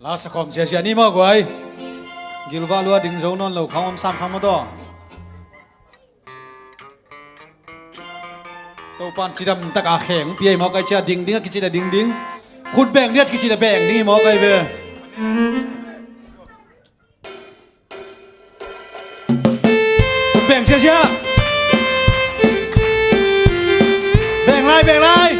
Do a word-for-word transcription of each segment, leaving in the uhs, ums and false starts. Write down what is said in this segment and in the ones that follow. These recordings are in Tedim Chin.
A sakhawm ziazia ni maw guai. Gilvah lua ding zo nawn lo khang om sam khang maw taw. Topan cidam taka kheng pia i maw kai cia ding ding a kici le ding ding. Khut beng ding a kici le beng ding i maw kai ve. Beng sia sia. Beng lai, beng lai.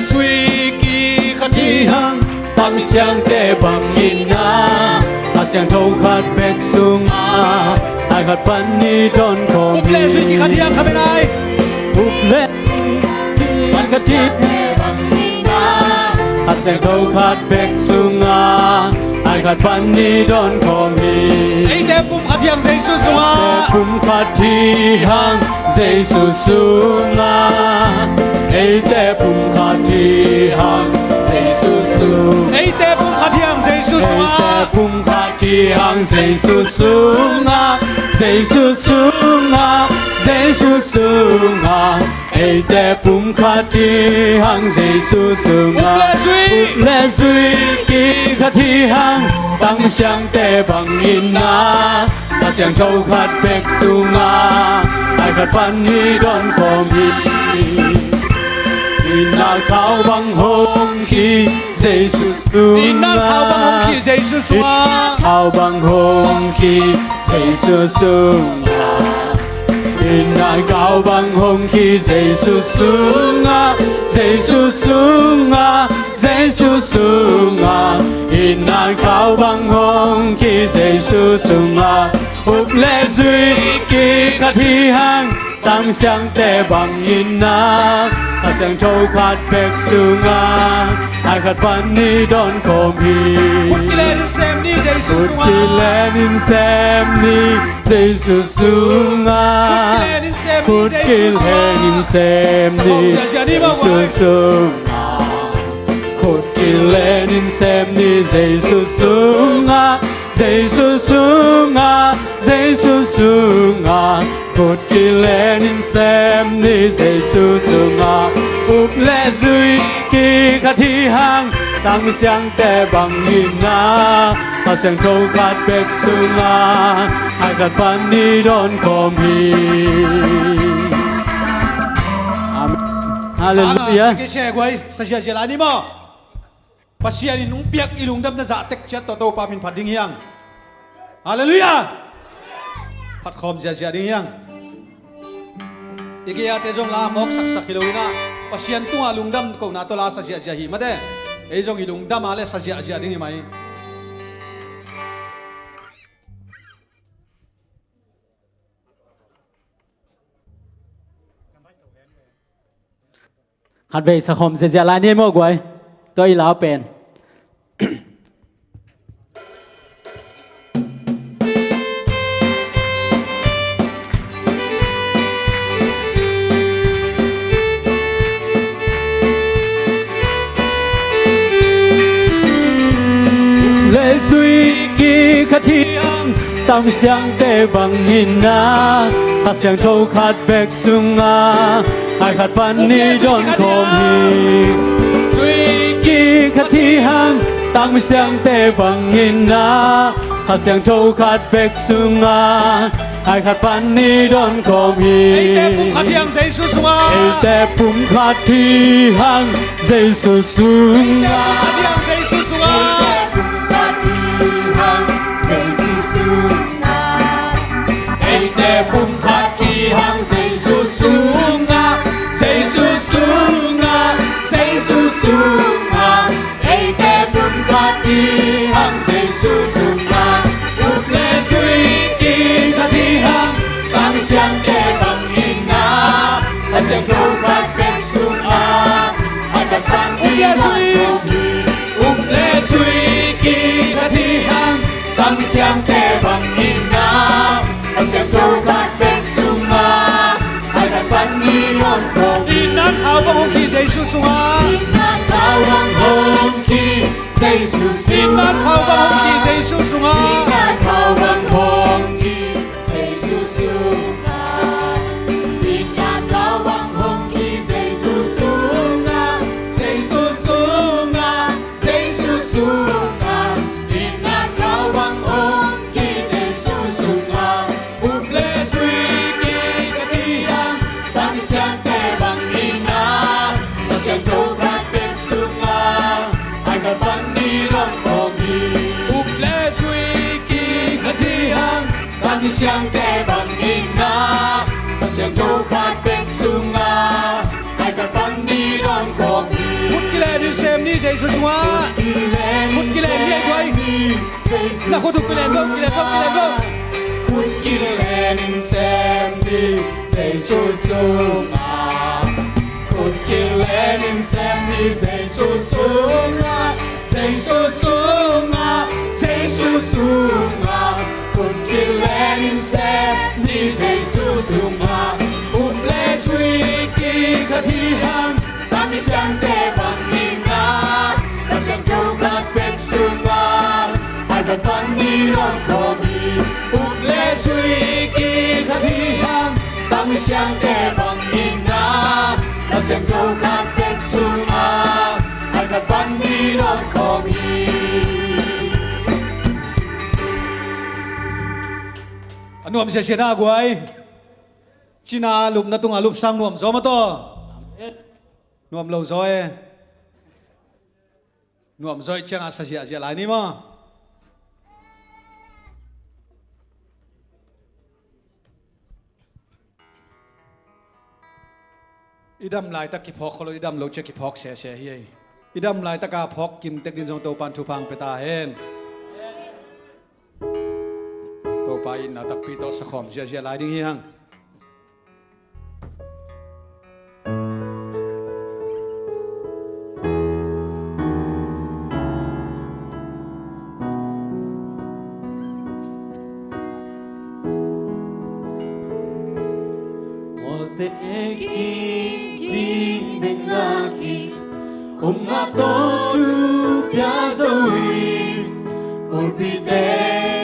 Sui ki khat hi hang, tang siangte bangin na, a siangtho khat bek sunga, ai khat pan ni don khawm hi. Up le sui ki khat hi hang kha beng lai. Up le Khat hi, a siangtho khat bek sunga, ai khat pan ni don khawm hi. Eite pum khat hi hang Jesu sunga. Eite pum khat hi hang Jesu sunga. Eite pum khat hi hang Jesu sunga. Eite pum khat hi hang Jesu sunga. Eite pum khat hi hang Jesu sunga. Jesu sunga. Jesu sunga. Eite pum khat hi hang Jesu sunga. Up le zui. Up le zui ki khat hi hang, tang siangte bangin na, a siangtho khat bek sunga, ai khat pan ni don khawm hi. Inna khau bang hong ki Jesu sunga. Inna khau bang hong ki Jesu sunga. Inna khau bang hong ki Jesu sunga. Inna khau bang hong ki Jesu sunga, Jesu sunga, Jesu sunga. Inna khau bang hong ki Jesu sunga. Up le zui ki khat hi hang, tang siangte bangin na, a siangtho khat bek sunga, ai khat pan ni don khawm hi. Khut kilen in sem ni Jesu sunga. Khut kilen in sem ni Jesu sunga. Khut kilen in sem ni Jesu sunga. Khut kilen in sem ni Jesu sunga. Khut kilen in sem ni Jesu sunga. Jesu sunga, Jesu sunga. Khut kilen in sem ni Jesu sunga. Up le zui ki khat hi hang, tang siangte bangin na, a siangtho khat bek sunga, ai khat pan ni don khawm hi. Amen. Halleluiah. Ki se guai, sa sia sia la ni maw. Pasian in hong piak i lungdamna zah tek ciat tawh Topa min phat ding hi hang. Halleluiah. Phat khawm ziazia ding hi hang. I gei-ate zong la mawk saksak hi lo in ah, Pasian tungah lungdam kohna tawh la sa ziazia hi mate. Ei zong i lungdam a le sa ziazia ding hi mai. Khatvei sakhawm ziazia lai ni maw guai. Tua i lau pen. Le zui ki khat hi hang, tang siangte bangin na, a siangtho khat bek sunga, ai khat pan ni don khawm hi. Zui ki khat hi hang, tang siangte bangin na, a siangtho khat bek sunga, ai khat pan ni don khawm hi. Eite pum khat hi hang Jesu sunga. Eite pum khat hi hang Jesu sunga. Eite pum khat hi hang Jesu sunga. Eite pum khat hi hang Jesu sunga. Jesu sunga. Jesu sunga. Eite pum khat hi hang Jesu sunga. Up le zui ki khat hi hang, tang siangte bangin na, a siangtho khat bek sunga, ai khat pan ni don khawm hi. Up le zui ki khat hi hang, tang siangte bangin na, a siangtho khat bek sunga, ai khat pan ni don khawm hi. Inna khau bang hong ki Jesu sunga. Inna khau bang hong ki Jesu sunga. Inna khau bang hong ki Jesu sunga. Inna khau bang hong ki Jesu sunga. Inna khau bang hong ki Jesu Siangte bangin na, Pasian Zo khat bek sungah, ai khat pan ni dawn khawm hi. Khut kilenin sem ni Jesu sungah. Khut kilenin, khut kilen ni, ai duai. Sem ni Jesu sungah. Na khut uh kilen go, kilen go, kilen go. Khut kilenin sem ni Jesu sungah. Khut kilenin sem ni Jesu sungah. Jesu sungah, Jesu sungah, khut kilenin sem ni Jesu sungah. Up le zui kikhat hi hang, tang i siangte bangin na, Pasian Zo khat bek sungah, ai khat pan ni dawn khawm hi. Up le zui kikhat hi hang, tang i siangte bangin na, Pasian Zo khat bek sungah, ai khat pan ni dawn khawm hi. A nuam siasia na guai. Cina lupna tungah lupsang nuam zaw mah tawh. Nuam lo zaw e. Nuam zaw i ciangah sa ziahziah lai ni maw? I dam laitak kiphawk kholo, i dam lo ciah kiphawk sese hi ei. I dam laitaka phawk kim tek din zong Topan thupha pia ta hen. Topa itna takpi tawh sakhawm ziahziah lai ding hi hang. Mualte kiding bek ngak hi. Omna tawh thu pia zo hi. Kulpite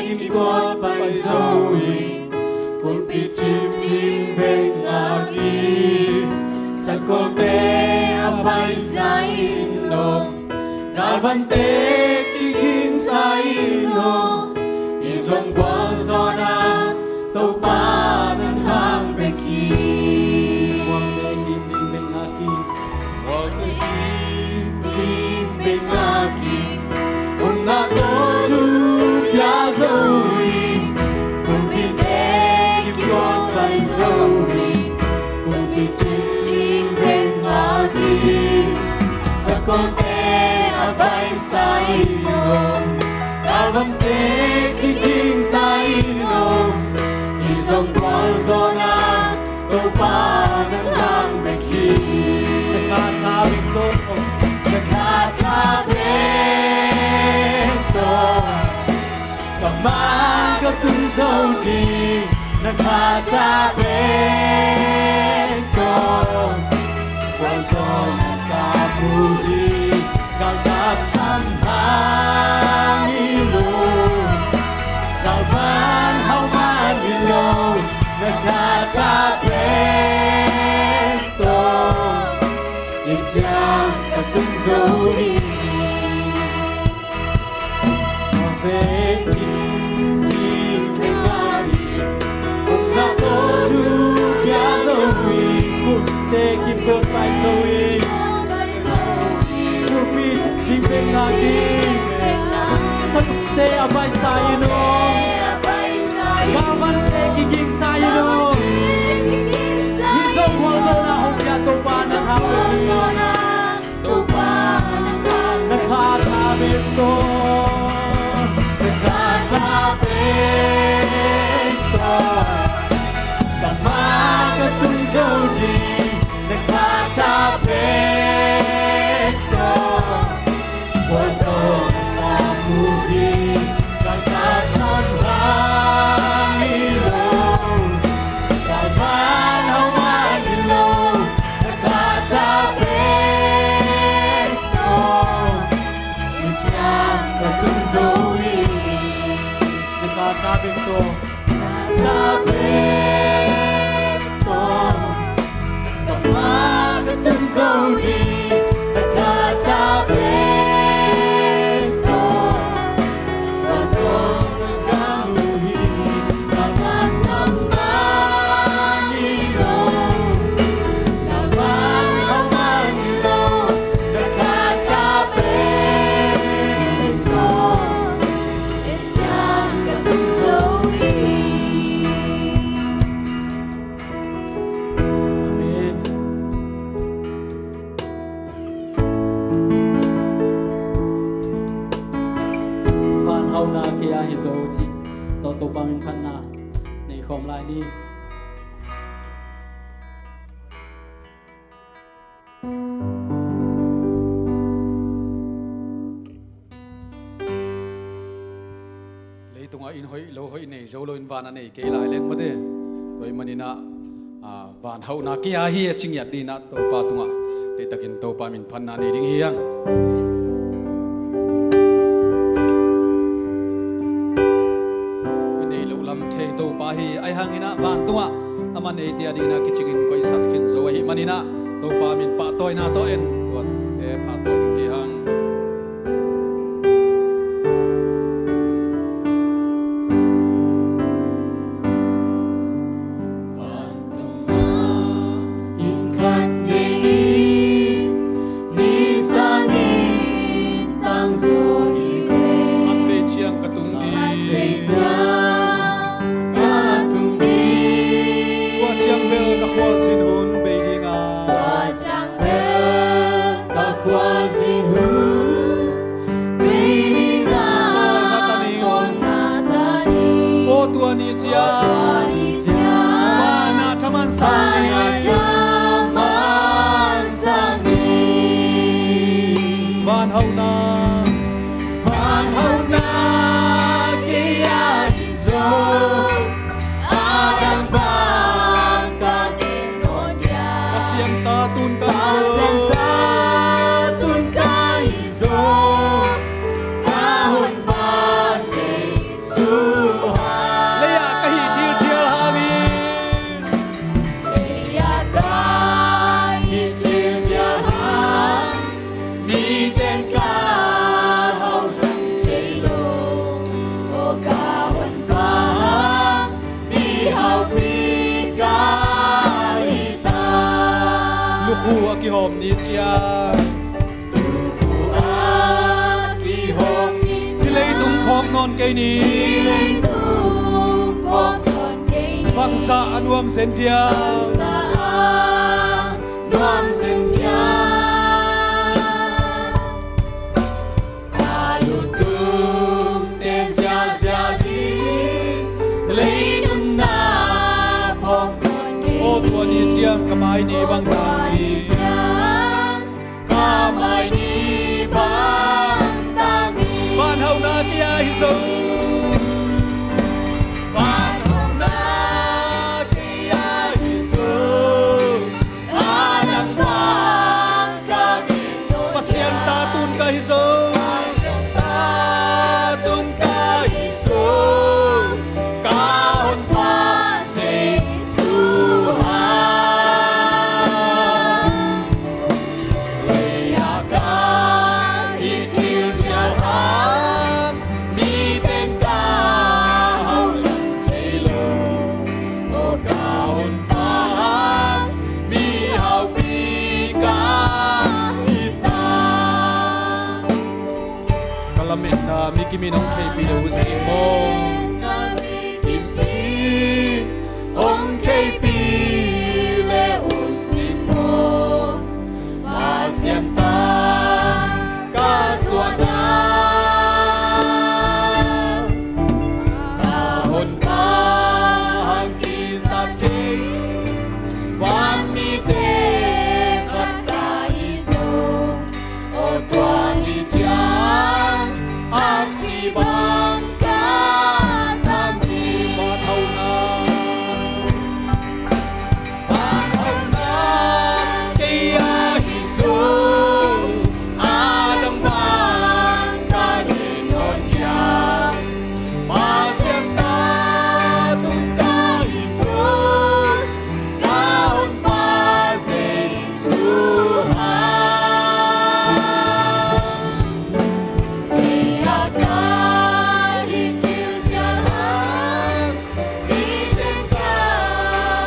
kimkuan pai zo hi. Kulpi cimcim bek ngak hi. Sakawlte a paisa in om, galvante kigingsa in om, i zong gualzawhna Topa nan hang bek hi. Mualte kiding bek ngak hi. Mualte kiding bek ngak hi. Omna tawh thu pia zo hi. Kulpite kimkuan pai zo hi. Kulpi cimcim bek ngak hi. Sakawlte a paisa in om, galvante kigingsa in om, i zong gualzawhna Topa nan hang bek hi. Na kha tha bek tawh, na kha tha bek tawh, ka ma ka tung zo ding, na kha tha bek tawh. Gualzawhna ka mu hi, galkap tham hang hi lo, galvan hau man hi lo, na kha tha bek tawh, i ciang ka tung zo hi. Sakawlte a paisa in om, galvante kigingsa in om, i zong gualzawhna hong pia Topa nan hang bek hi. Topa nan hang, na kha tha bek tawh, na kha tha bek tawh, ka ma ka tung zo ding, na kha tha bek tawh. Gualzawhna ka mu hi, galkap tham hang hi lo, galvan hau man hi lo, na kha tha bek tawh, i ciang ka tung zo hi. Na kha tha bek tawh, na kha tha bek tawh, ka ma ka tung zo hi, na kha tha bek tawh. Gualzawhna ka mu hi, galkap tham hang hi lo, galvan hau man hi lo, na kha tha bek tawh, i ciang ka tung zo hi. hi zo cih tawh Topa min phatna nei khawm lai ni. Leitungah inn hoih lo hoih nei zo loin van a nei kei lai leng mate. Tua ahih manin ah, ah, van hauhna kei a hi a ci ngiat dingin ah Topa tungah leitakin Topa min phatna nei ding hi hang. I neih loh lam thei Topa hi, ahih hangin ah vantungah amah neite a dingin ah kicingin koihsak khin zo ahih manin ah Topa min pahtawina tawh en, tuate pahtawi ding hi hang. Vantung ah inn khat nei in, ni sangin tangzaw hi ve. Khatvei ciang ka tung ding. Khatvei ciang ka tung ding. Tua ciang bel ka khualzin hun bei ding a. Tua ciang bel ka khualzin hun bei ding a. Tawlnga ta ning. Tawlnga ta ning. Aw tua ni ciang. Aw tua ni ciang. Van ah thaman sang ni. Van ah thaman sang ni. Van hauhna. Van hauhna kei a hi zo. A dang bang ka gen nawn dia. Pasian ta tun ka hi zo. Pasian ta tun ka hi zo. Ka Honpa Jesu hang. Lei ah ka hih thilthial hangin. Lei ah ka hih thilthial hang. Miten ka hauh lam thei lo. Aw ka Honpa, mihaupi ka hi ta. Lukhu a kihawm ni ciang. Lukhu a kihawm ni ciang. Hih leitung phawk nawn kei ni. Hih leitung phawk nawn kei ni. Bangzah a nuam zen diam. Bangzah a nuam zen diam. Ka lungtungte ziahziah ding lei nunna phawk nawn kei. Aw tua ni ciang ka mai ni bang. Aw tua ni ciang ka mai ni bang tang. Van hauhna kei a hi zo. Van hauhna kei a hi zo. A dang bang ka gen nawn. Pasian ta tun ka hi zo. Pasian ta tun ka hi zo. Ka Honpa Jesu hang. Lei ah ka hih thilthial hang. Miten ka hauh lam thei lo. Aw ka Honpa, mihaupi ka hi ta. Ka lametna mi kimin hong theihpih le uh sim maw. Ka lametna mi kimin hong theihpih le uh sim maw. Pasian ta ka suahna, ka Honpa hang kisat thei, vanmite khat ka hi zong, aw tua ni ciang a si bang ka tam hi. Van hauhna. Van hauhna kei a hi zong, a dang bang ka gen nawn diam. Pasian ta tun ka hi zong, ka Honpa Jesu hang. Lei ah ka hih thilthial hang. Miten ka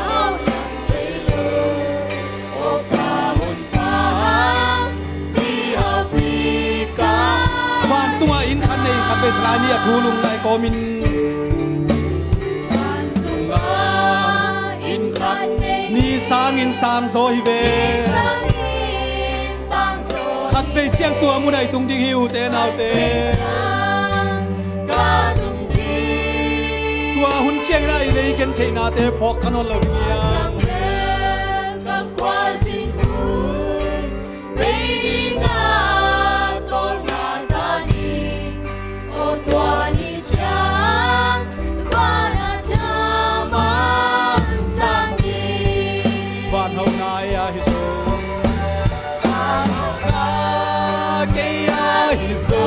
hauh lam thei lo. Aw ka Honpa, mihaupi ka. Vantungah inn khat nei khat vei lai ni a thu lungngai kawmin. Vantungah inn khat nei. Ni sangin sang zaw hi ve. Ni sangin sang zaw hi. Khatvei ciang tua mun ah i tung ding hi ute naute. Khatvei ciang ka tung Ciangin a i lei gentheihnate phawk kha nawn lo ding hiam? Van hauhna ei a hi zo. Kei a hi zo.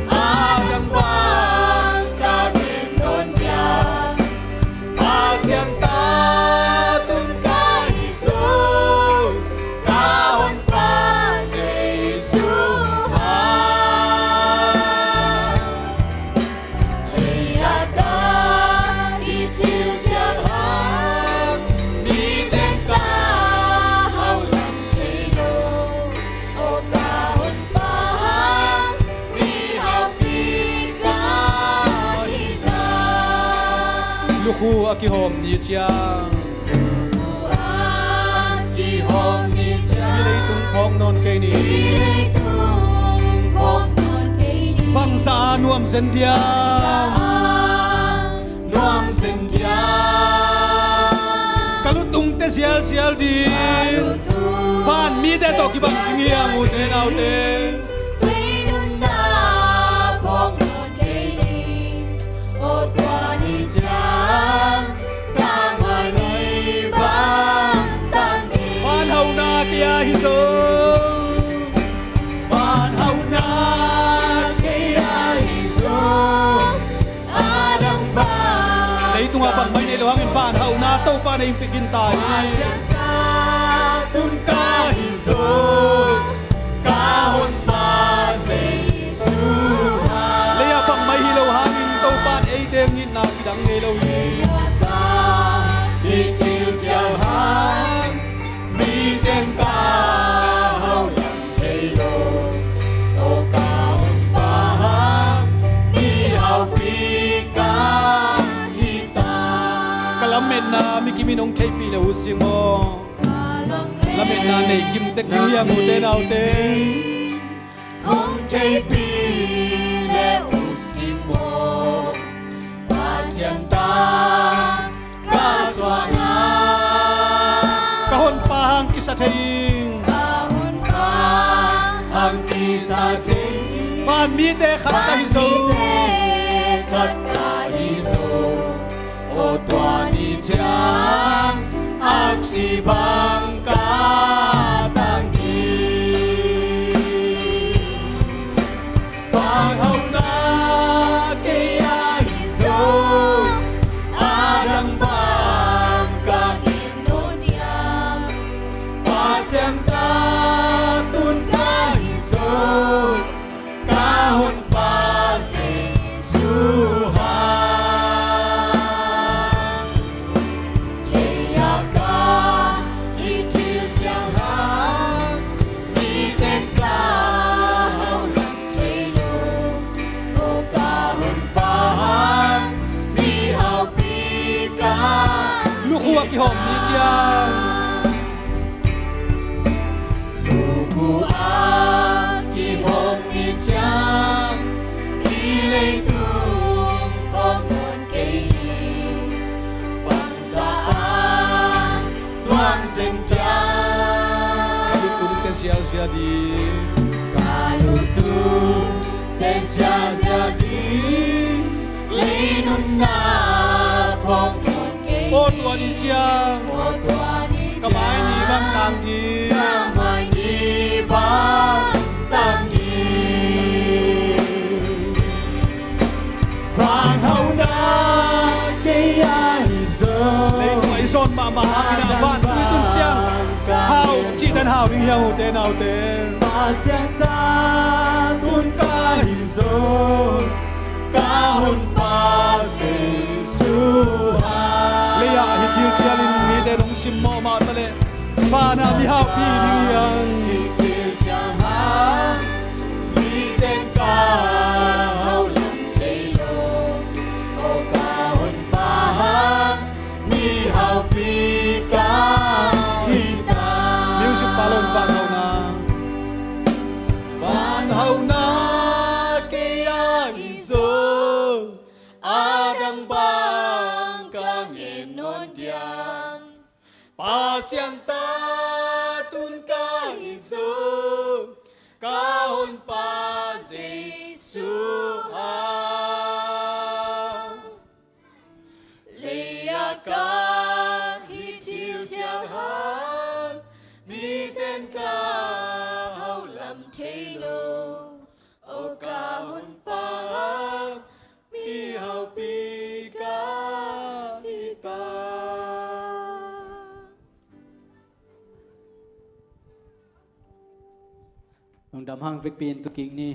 A dang bang ka gen nawn dia. Pasian ta tun ka hi zo. Ka honpa Jesu ha. Ei a ka i thil thiang hang, mi teng ka haulam thei lo. O ka honpa hang, mi haupi ka hi ta. Lukhu a kihawm ni ciang. Lukhu a kihawm ni ciang. Hih leitung phawk nawn kei ni. Hih leitung phawk nawn kei ni. Bangzah a nuam zen dia. Bangzah a nuam zen dia. Ka lutungte zialzial ding. Ka lutungte zialzial ding. Van mite tawh kibang ding hi hang, ute naute. Tua nunna phawk nawn kei ni. O tua ni ciang, ka mai ni bang tang ni. Van hauhna kei a hi zo. Van hauhna kei a hi zo. A dang bang. Leitungah bangmah i neih loh hangin van hauhna Topa in ei hong pia khin ta hi. Pasian ta tun ka hi zo. Ka honpa Jesu ha. Lei-ah bangmah i hih loh hangin Topa in eite hong itna kidang ngei lo hi. Lei-ah ka i thil thiang hang, mi teng ka haulam thei lo. O ka honpa hang, mi haupi ka hi ta. Ka lametna mi kim in hong theihpih le uh sing aw. Lametna nei kim tek ding hi hang, ute naute. Hong theihpih le uh sing aw. Pasian ta ka suahna. Ka honpa hang kisa thei ing. Ka honpa hang kisa thei ing. Van mite khat ka hi zo. Van mite khat ka hi zo. O tua ni ciang, aksi bang ka tang hi. Van hauhna kei a hi zo. A dang bang ka gen nawn dia. Pasian ta tun ka hi zo. Ka honpa Jesu ha. Lei-ah ka i thil thiang hang, mi teng ka haulam thei lo. O ka honpa hang, mi haupi ka. Lukhu a kihawm ni ciang. Lukhu a kihawm ni ciang, i leitung phawk nawn kei ni. Bangzah a nuam zen dia. Ka lutungte zialzial ding. Ka lutungte zialzial ding. Lei nunna phawk nawn kei ni. O tua ni ciang. O tua ni ciang. Ka mai ni bang tang ding. Ka mai ni bang tang ding. Van hauhna kei a hi zo. Leitung a i zawn mahmah hangin a vantungah i tun ciang hau cihtan hau ding hi hang, ute naute. Pasian ta tun ka hi zo. Ka honpa Jesu ha. Lei-ah hi thil thial in mite nong simmawh mah taleh, van ah mi haupi ding hi hang. Hi thil thial hang, mi teng ka haulam thei lo. O ka honpa hang, mi haupi ka hi ta. Music pa lon, van hauhna. Van hauhna kei a hi zo. A dang bang Siangtho tun ka hi zo, ka Honpa Jesu ah. Lei-ah ka hi thil thiang hang, mite'n ka hauh lam thei lo. O ka Honpa, mihaupi ka hi ta. Lungdam hang, vekpi-in tu kik ni.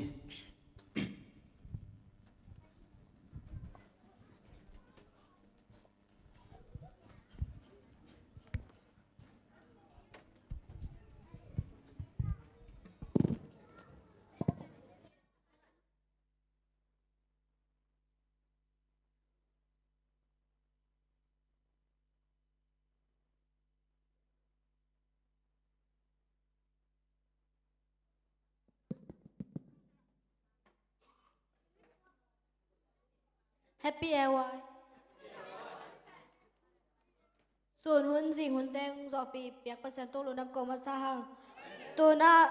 Happy A Y. Sun hun zing hun teng zawhpih piak Pasian tung lungdam ko masa hang. Tu-in ah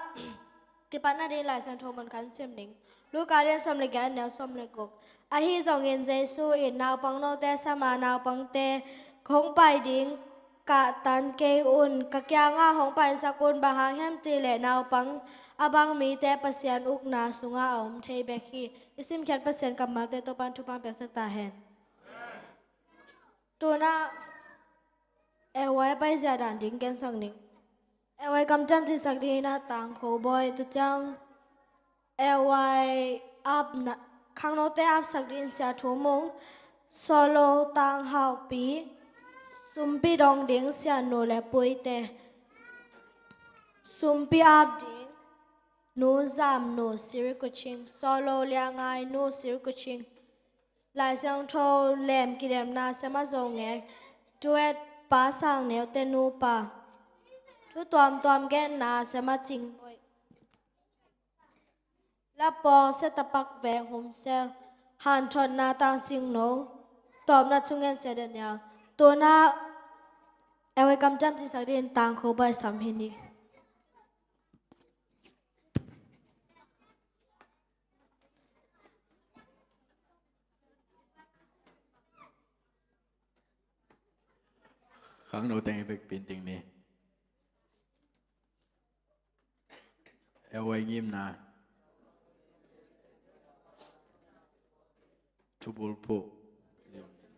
kipatna ding Lai Siangtho mun khat sim ning. Luka lian sawm le giat, neu sawm le guk. Ahi zongin Jesu in, "Naupang note sam a, naupangte hong pai ding kahtan kei un, ka kiangah hong paisak un, bang hang hiam cih leh naupang a bang mite Pasian ukna sungah a om thei bek hi." I simkhiat Pasian kammalte Topa'n thupha piaksak ta hen. Tu-in ah A Y paizia dan ding gensak ning. A Y kamciam cisak ding in ah Tang Kho Bawi, tu ciang A Y apna, khangnote apsak ding in Sia Thu Mung, solo Tang Hau Pi, sumpi dong ding Sia Nu le Puite, sumpi ap ding Nu Zam Nu Siri Kuching, solo Lia Ngai Nu Siri Kuching, Lai Siangtho lem kidemna Sia Ma Zo Ngek, duet Pa Sang Neu te nupa, thu tuamtuam genna Sia Ma Cing Bawi, lapawk Sia Tapak Veng Hum Sel, hanthotna Tang Sing No, tawpna thungen Sia Daniel. Tu-in ah A Y kamciam cisak ding in Tang Kho Bawi sam hi ni. Khangno teng i vekpi-in ding ni. A Y ngimna. Thubulphuh.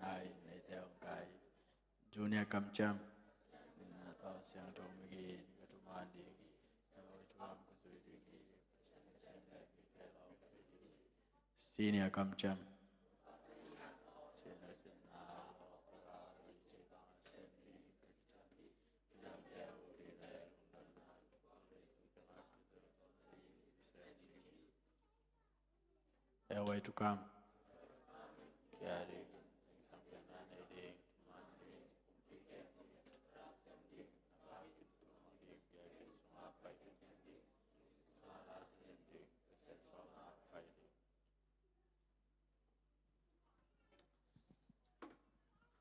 Nai, nai te ong kai. Junior kamciam. Senior kamciam. A Y to come.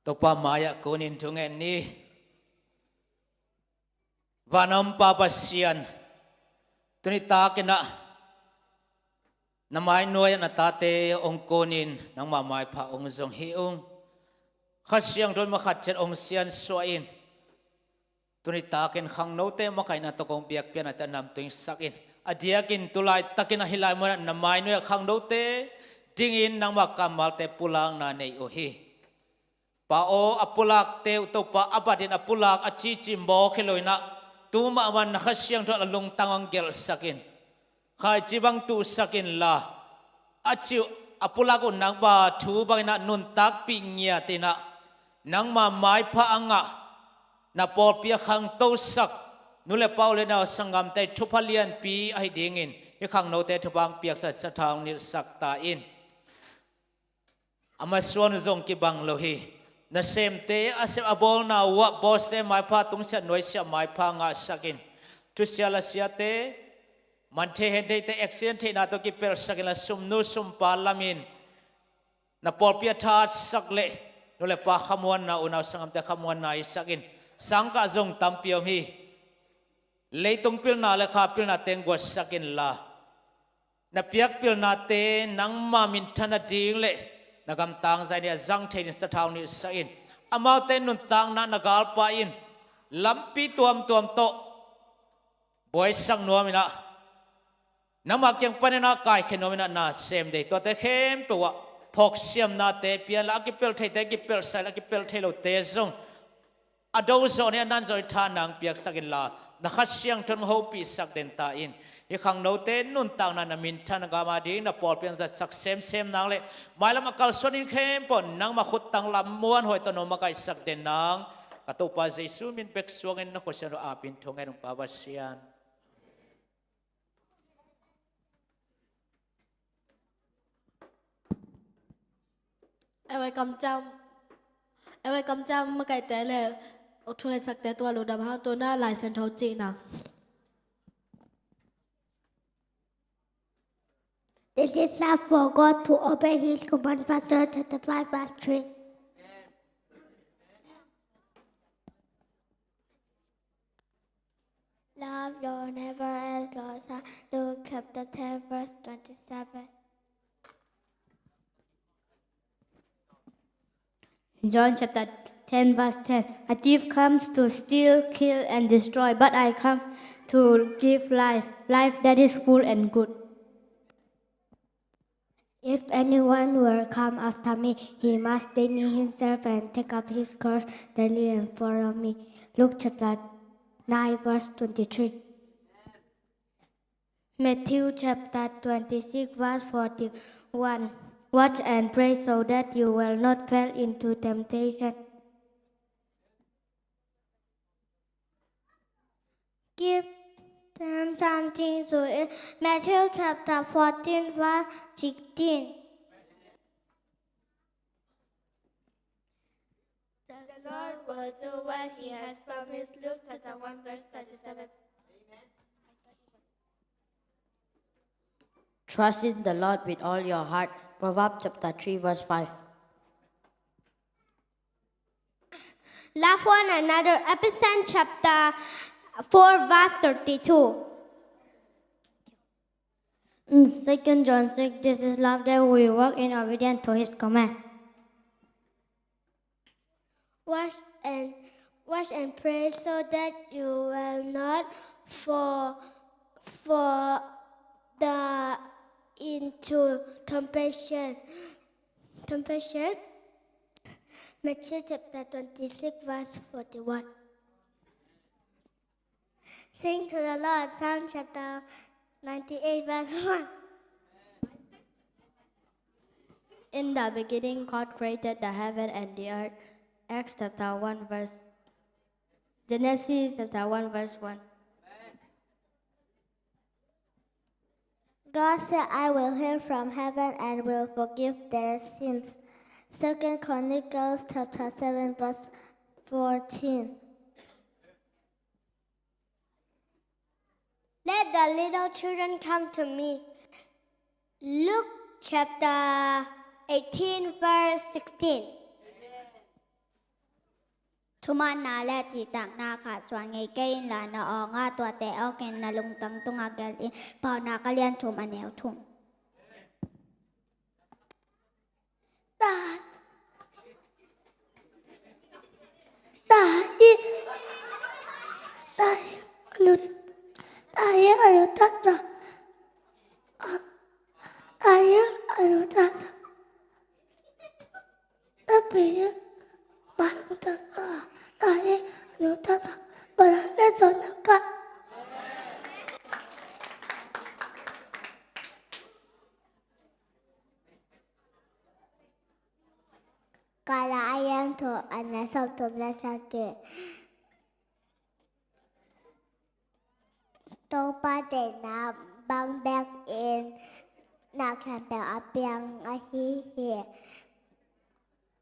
Topa mai-ah kunin thungen ni. Van a om Pa Pasian, tuni takin ah na mai nuai-ah na tate hong kunin nangma maipha hong zong hi ung. Kha Siangtho in ma khat ciat hong siansuah in. Tuni takin khangnote makaihna tawh kong biakpiaknate a namtuingsak in, a diakin tu laitakin ah hih lai munah na mai nuai-ah khangnote dingin nangma kammalte pulakna nei uh hi. Pa aw, a pulakte uh Topa, a batin a pulak a cici mawk hi lo in ah, tu mahmah na Kha Siangtho a lungtang hong gelhsak in. Khaici bang tuhsak inla, a cih uh a pulak uh nangma thu bangin ah nuntakpih ngiat in ah, nangma maipha a ngah, na pawlpi a khangtosak nu le pa, u le nau, sanggamte thupha lianpi ahi dingin hih khangnote thupha hong piaksak, sathau hong nilhsak ta in. A masuan uh zong kibang lo hi. Nasemte a sep a bawlna uh ah bawlte maipha tungsiah nuaisiah maipha ngahsak in. Thusia lasiate, man thei hen theite, accident theihna tawh kipelhsak inla, sumnu sumpa lamin na pawlpi a thatsak leh nu le pa khamuanna, unau sanggamte khamuanna hisak in. Sangkah zong tampi om hi. Leitung pilna le kha pilna teng guatsak inla, na piak pilnate nangma minthan a ding le na gamtang zai ni a zang thei ding sathau nihsak in. Amaute nuntakna na galpa in lampi tuamtuam tawh buaisak nuam inah, nangma kiang panin a kaikhia nuam inah na sem dei. Tuate khempeuh ah phawksiamnate pianla, a kipelh theite kipelhsak inla, a kipelh thei lote zong a do zawh ni a nan zawh ni tha nang piaksak inla, na Kha Siangtho in hong hopihsak den ta in. Hih khangnote nuntakna na minthan gam a ding na pawlpi in zatsak semsem nang le mailam a kalsuan in khempeuh nangma khuttang lam muanhuai tawh na hong makaihsak den nang, ka Topa Jesu min bek suangin na khuasian uh apin thungen ung Pa Pasian. Ei, ei kamciam, ei, ei kamciam makaihte le thungaisakte tua lungdam hang, tu-in Lai Siangtho cihna. This is love for God, to obey his command, First John chapter five verse three. Love your neighbor as yourself. Luke chapter ten, verse twenty-seven. John chapter ten, verse ten. A thief comes to steal, kill, and destroy, but I come to give life, life that is full and good. If anyone will come after me, he must deny himself and take up his cross daily and follow me. Luke chapter nine, verse twenty-three. Matthew chapter twenty-six, verse forty-one. Watch and pray so that you will not fall into temptation. Give them something to eat. Matthew chapter fourteen, verse sixteen. The Lord will do what he has promised. Luke chapter one, verse thirty-seven. Trust in the Lord with all your heart. Proverbs chapter three, verse five. Love one another. Ephesians chapter four, verse thirty-two. In Second John six, this is love, that we walk in obedience to his command. Watch and, watch and pray so that you will not fall, fall the, into temptation. Temptation. Matthew chapter twenty-six, verse forty-one. Sing to the Lord, Psalm chapter ninety-eight, verse one. In the beginning, God created the heaven and the earth. Acts chapter one, verse, Genesis chapter one, verse one. God said, "I will hear from heaven and will forgive their sins." Second Chronicles chapter seven, verse fourteen. Let the little children come to me. Luke chapter eighteen, verse sixteen. Thumanna le cihtakna khahsuah ngei kei inla, na awng ah tuate awkin, na lungtang tungah gelh in. Paunak a lian thum, a neu thum. Tahi, tahi, anu, tahi, anu, tata. Tahi, anu, tata. Tapi, anu, tata. Tahi, anu, tata. Balane sonaka. Kala ayang to ana som tom la sake. Topa deihna bang bekin na khempeuh a piang ahi hi.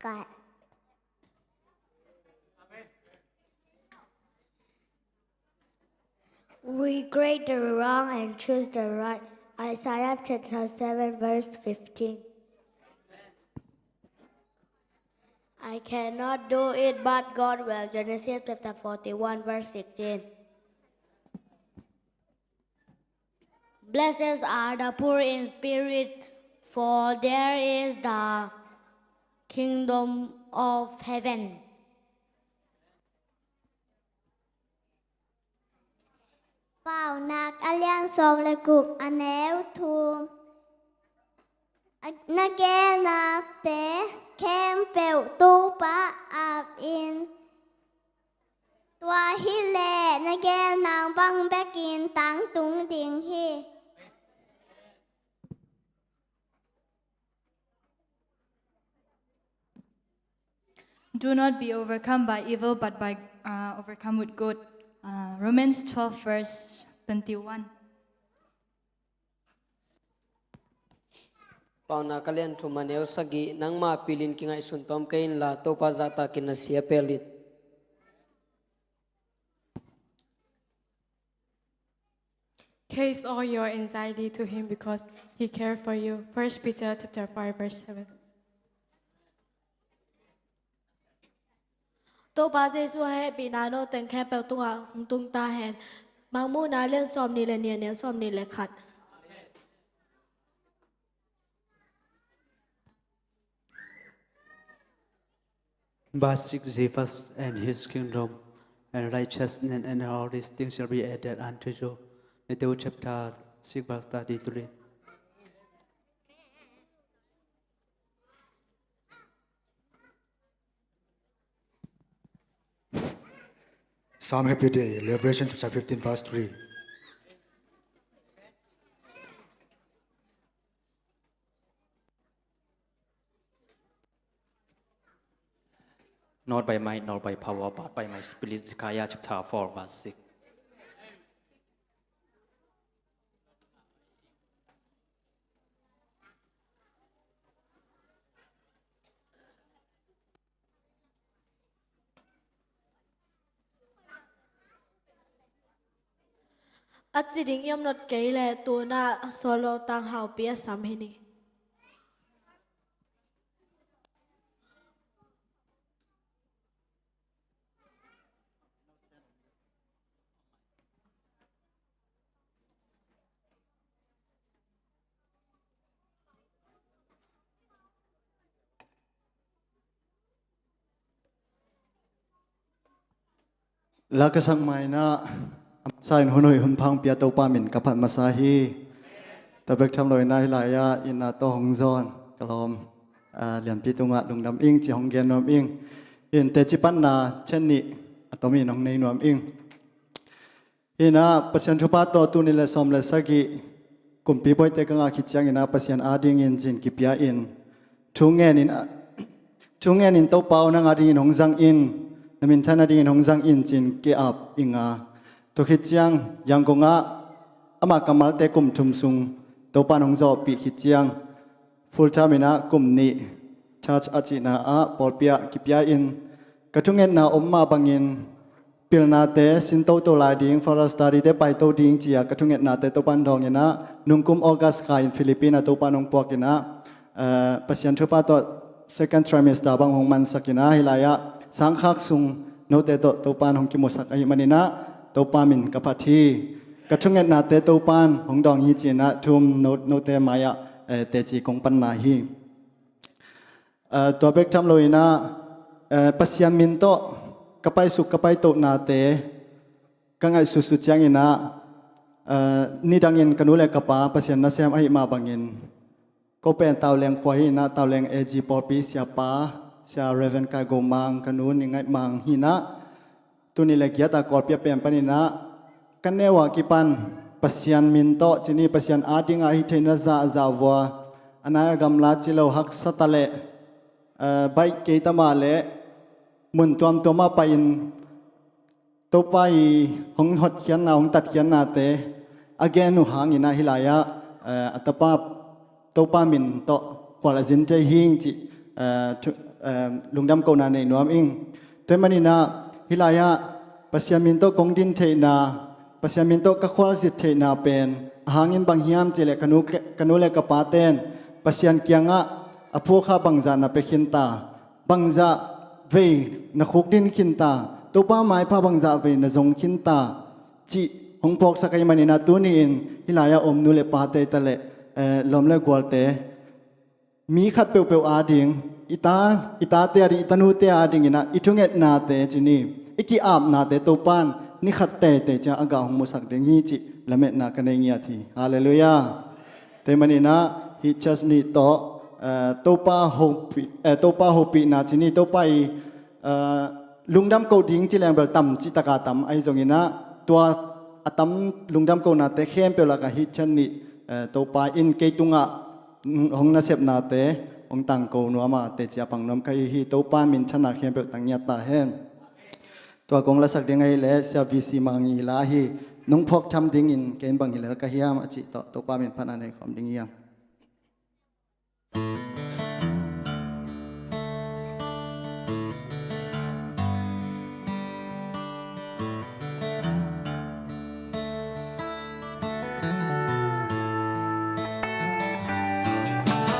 Ka Regret the wrong and choose the right. Isaiah chapter seven, verse fifteen. I cannot do it, but God will. Genesis chapter forty-one, verse sixteen. Blessed are the poor in spirit, for there is the kingdom of heaven. Paunak a lian sawm le guk, a neu thum. Na gelnate khempeuh Topa ap in. Tua hileh na gelna bang bekin tangtung ding hi. Do not be overcome by evil, but by, uh, overcome with good. Uh, Romans twelve, verse twenty-one. Paunak a lian thum, a neu sagih. Nangma pilin kingaihsun tawm kei inla, Topa zahtakin na si a pelin. Cast all your anxiety to him because he care for you. First Peter chapter five, verse seven. Topa Jesu a hehpihna no teng khempeuh tungah hong tung ta hen. Mangmuhna lian sawm nih le nih, a neu sawm nih le khat. But seek ye first and his kingdom and righteousness, and all these things shall be added unto you. Matthew chapter six, verse thirty-three. Psalm, happy day. Revelation chapter fifteen, verse three. Not by might nor by power, but by my spirit, Zechariah chapter four, verse six. A ci ding i om nawn kei leh, tu-in ah sawllo tang haupi a sam hi ni. La ka sak ma-in ah, a masa in hun hoih hun pha hong pia Topa min ka phat masa hi. Tua bek tham lo-in ah, hih lai-ah inn ah tawh hong zawn ka lawm, ah, Lianpi tungah lungdam ing ci hong gen nuam ing. Inn teci panna cen nih a tomin hong nei nuam ing. Inn ah Pasian thupha tawh tul nih le sawm le sagih kumpi buaite ka ngah khit ciangin ah, Pasian adingin cin kipia in, thu ngenin, thu ngenin, Topa aw, nang adingin hong zang in, na minthan adingin hong zang in cin ki-ap ing a. Tua khit ciang Yangon ah amah kammalte kum thum sung Topa in hong zawhpih khit ciang, full time in ah kum nih church a cihna ah pawlpi ah kipia in, ka thungetna om mah bangin pilnate sin toto lai ding, further study te paito ding ci-a ka thungetnate Topa in dawng in ah, nungkum August kha in Philippines ah Topa in hong puak in ah, eh, Pasian thupha tawh second trimester bang hong mansak in ah, hih lai-ah sangkhak sung note tawh Topa in hong kimusak ahih manin ah, Topa min ka phat hi. Ka thungetnate Topa in hong dawng hi ci-in ah thu-um no-, note mai-ah, eh, teci kong panna hi. Eh, tua bek tham lo-in ah, eh, Pasian min tawh ka paisuk ka paitohnate ka ngaihsutsut ciangin ah, eh, nidangin ka nu le ka pa Pasian nasem ahih mah bangin, ko pen Tauleng khua hi-in ah, Tauleng A G pawlpi siapa, Sia Reverend Kai Go Mang, ka nu Ni Ngaih Mang hi-in ah, tul nih le giat a Kawlpi a pen panin ah, ka neu a kipan Pasian min tawh cin hi, Pasian adingah hih theihna zahzah vua, a nai a gamla ci lo, haksa ta leh, eh, baih kei ta mah leh, mun tuamtuam ah pai-in Topa i hong hotkhiatna, hong tatkhiatnate a gen uh hangin ah, hih lai-ah, eh, a tapa Topa min tawh khual a zin thei hi ing cih, eh, thu-, eh, lungdam kohna nei nuam ing. Tua ahih manin ah, hih lai-ah Pasian min tawh kong din theihna, Pasian min tawh ka khualzin theihna pen a hangin bang hiam cih leh, ka nu, ka nu le ka pate'n Pasian kiangah a phukha bangzah na pia khin ta, bangzah vei na khuk din khin ta, Topa maipha bangzah vei na zong khin ta, cih hong phawksak ahih manin ah tuni-in hih lai-ah om nu le pate ta leh, eh, lawm le gualte, mi khat peuhpeuh ading, i ta, i tate ading, i tanute adingin ah i thungetnate ci ni, i ki-apnate Topa'n ni khat teitei ciang a gah hong musak ding hi cih lametna ka nei ngiat hi. Halleluiah. Tua ahih manin ah hih church nih tawh, eh, Topa hopih, eh, Topa hopihna ci ni, Topa i, eh, lungdam koh ding ci leng bel tam cih tak a tam ahi zongin ah, tua a tam lungdam kohnate khempeuh lakah hih church nih, eh, Topa in kei tungah hong nasepnate hong tangko nuam a, teci a pang nuam ka hi hi. Topa minthanna khempeuh tang ngiat ta hen. Tua kong lasak ding ahih leh Sia V C Mang i la hi. Nong phawk tham dingin kei in bang hi lel ka hiam a cih tawh Topa min phatna nei khawm ding hi hang.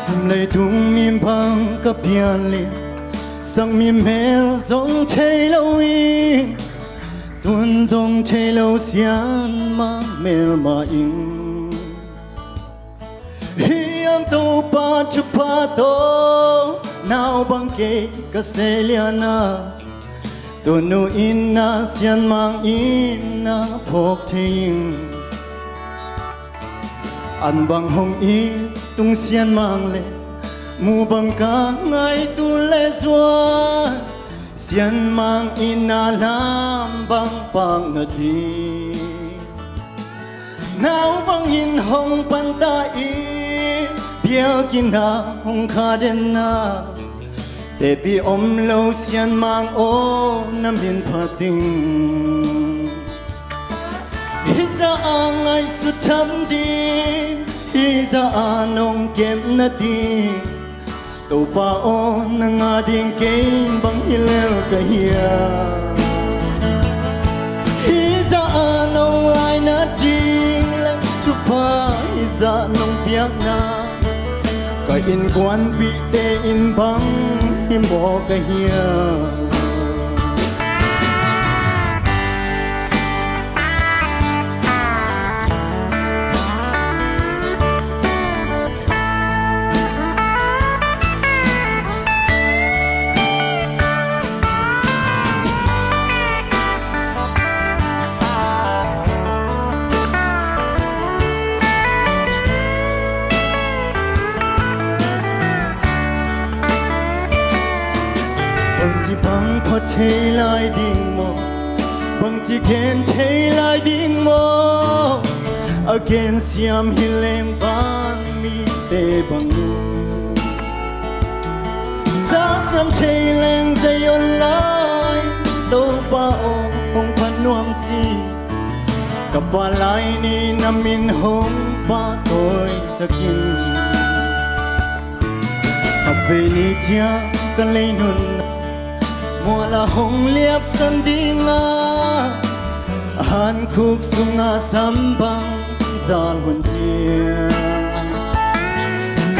Sim leitung mi bang ka pian leh, sang mi mel zong thei lo in, tun zong thei lo sian mah mel mah in. Hih hang Topa thupha tawh nau bang kei ka seilian a, tunu in na sian mang in na phawk thei ing. An bang hong it tung sian mang le, mu bang ka ngai tu le zuan, sian mang in na lam bang pak na ding. Nau bangin hong pan ta in, biakinn ah hong kha den na, tepi om lo sian mang aw na min phat ding. Hih zah a ngaihsut tham ding, hih zah a nong kep nading, Topa aw, nang a ding kei bang hi lel ka hiam? Hih zah a nong lai nading le thupha hih zah nong piakna, ka innkuanpihte in bang hi mawk ka hiam? Bangci bang pha thei lai ding maw? Bangci gen thei lai ding maw? A gen siam hi leng vanmite bangin, za siam thei leng Zion lai, Topa aw hong phat nuam si. Ka pa lai ni na min hong pahtawisak in. A vei ni ciang ka lei nunna mual ah hong liapsan ding a, a hankhuk sungah sam bang zal hun ciang,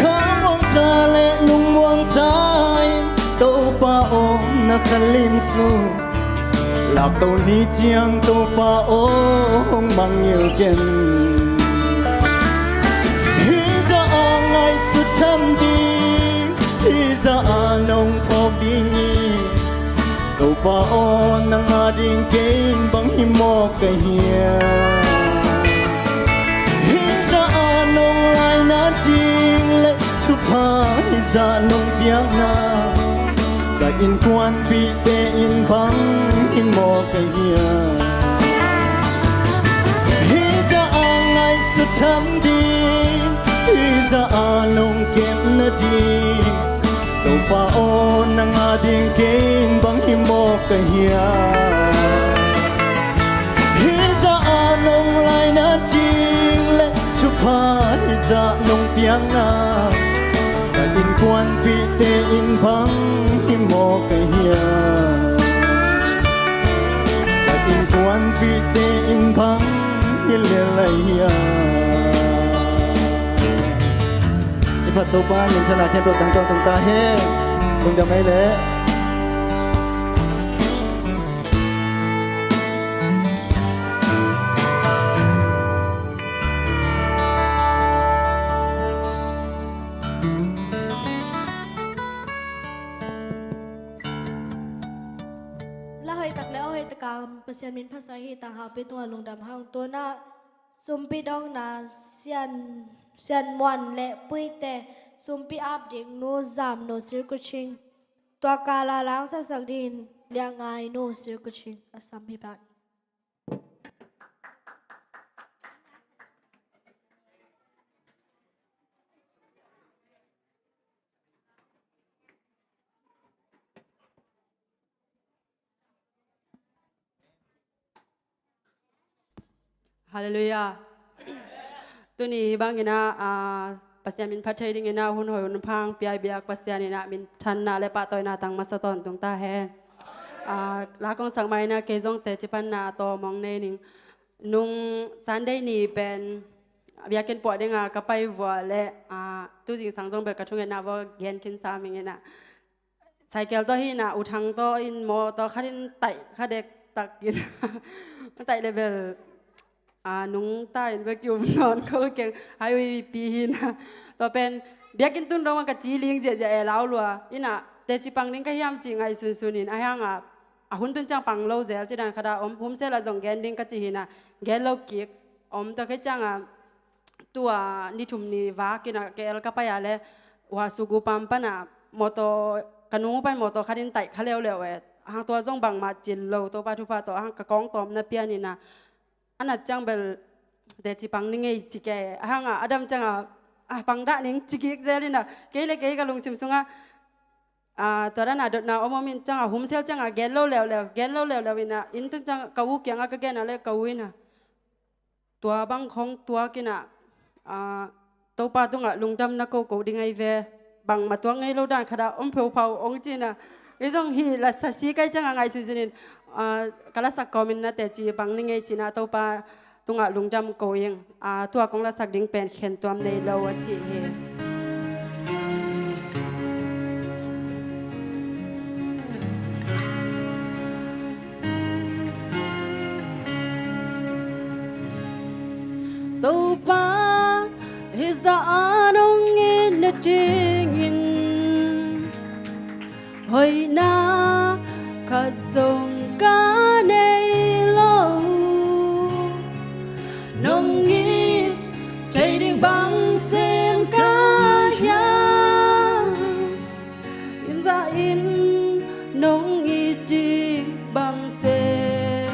kha muangsa le nung muangsa in Topa aw na kha lim sung, lakto ni ciang Topa aw hong mangngilh ken. Hih zah a ngaihsut tham ding, hih zah a nong phawk ding hi. Topa aw, nang a ding kei bang hi mawk ka hiam? Hih zah a nong lai nading le thupha hih zah nong piakna, ka innkuanpihte in bang hi mawk ka hiam? Hih zah a ngaihsut tham ding, hih zah a nong kep nading, Topa aw, nang a ding kei bang hi mawk ka hiam? Hih zah a nong lai nading le thupha hih zah nong piakna, ka innkuanpihte in bang hi mawk ka hiam? Ka innkuanpihte in bang hi lel lai hiam? I phat Topa minthanna khempeuh tangtawng tung ta hen. Lungdam ei leh. Hoih tak le a hoih takah Pasian min phatsak hi. Tanghalpi tungah lungdam hang. Tu-in ah sumpi dongna Sian, Sian Muan le Puite sumpi ap ding Nu Zam, Nu Sir Kuching. Tua kal a la hong saksak dingin Liah Ngai, Nu Sir Kuching a sam hi ven. Halleluiah. Tuni hih bangin ah, ah, Pasian min phat thei dingin ah hun hoih hun pha hong pia biak Pasian in ah minthanna le pahtawina tang masa tawntung ta hen. Ah, la kong sak ma-in ah kei zong teci panna tawm hong nei ning. Nung Sunday ni pen biakinn puah dinga ka pai vua le, ah, tu zingsang zong bel ka thungetna vua gen khinsa mingin ah, cycle tawh hi-in ah, U Thang tawh in mawtaw khatin taih kha dektak in taih le bel, ah, nungta in bel ki-um nawn khol keng, highway pi hi-in ah. Tua pen biakinn tun dong ka ci ling ziahziah e, lau lua in ah, teci pang ding ka hiam ci ngaihsunsun in, ahi hang ah a hun tun ciang pang lo zel ci dan khat ah om, humsel ah zong gen ding ka ci hi-in ah gen lo kik om. Tua khit ciang ah tua ni thum ni vak in ah K L ka pai a le, Huasu Gupam pan ah mawtaw, ka nung uh pan mawtaw khatin taih kha leuleu e. Hang tua zong bangmah cil lo, Topa thupha tawh, a hang ka kawng tawm na pian in ah, a nat ciang bel teci pang ni ngei ci kei, a hang ah a dam ciang ah, ah, pang dah ning ci kik zel in ah, kei le kei ka lungsim sungah, ah, tua dan a dotna om om in ciang ah, humsel ciang ah gen lo leuleu, gen lo leuleu in ah, inn tun ciang ka u kiangah ka gen a le ka u in ah, tua bang khong tuak in ah, ah, Topa tungah lungdam na koko ding ahi ve, bangmah tuak ngei lo dan khat ah om pheupha uh hong ci-in ah, kei zong hih la sa si kai ciang ah ngaihsunsun in, ah, ka la sak kawmin na teci pang ni ngei ci-in ah Topa tungah lungdam ko ing. Ah, tua kong la sak ding pen khentuam nei lo a ci hi. Topa, hih zah a nong it nadingin hoihna khat zong ka nei lo. Nong it thei ding bang sem ka hiam? Hih zah in nong it ding bang sem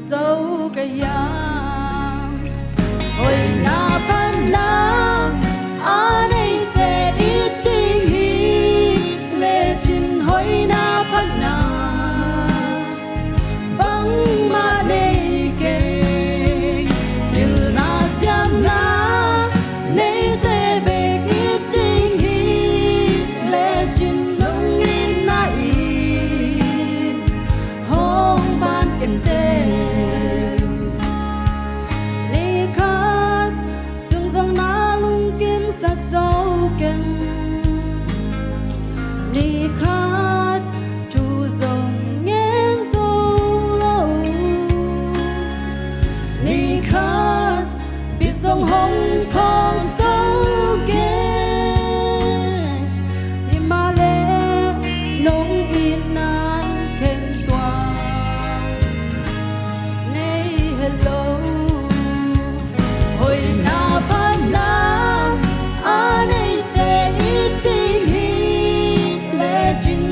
zo ka hiam? Hoihna phatna a neite it ding hi lecin, hoihna phatna bangmah nei kei. Pilna siamna neite bek it ding hi lecin, nong itna in hong ban kei in teh. Ni khat sung zong na lungkimsak zo keng. Ni khat thu zong ngen zo lo. Ni khat pi zong hong phawk zo keng. Himahleh nong itna in khentuam nei het lo. Hoihna phatna a neite it ding hi lecin,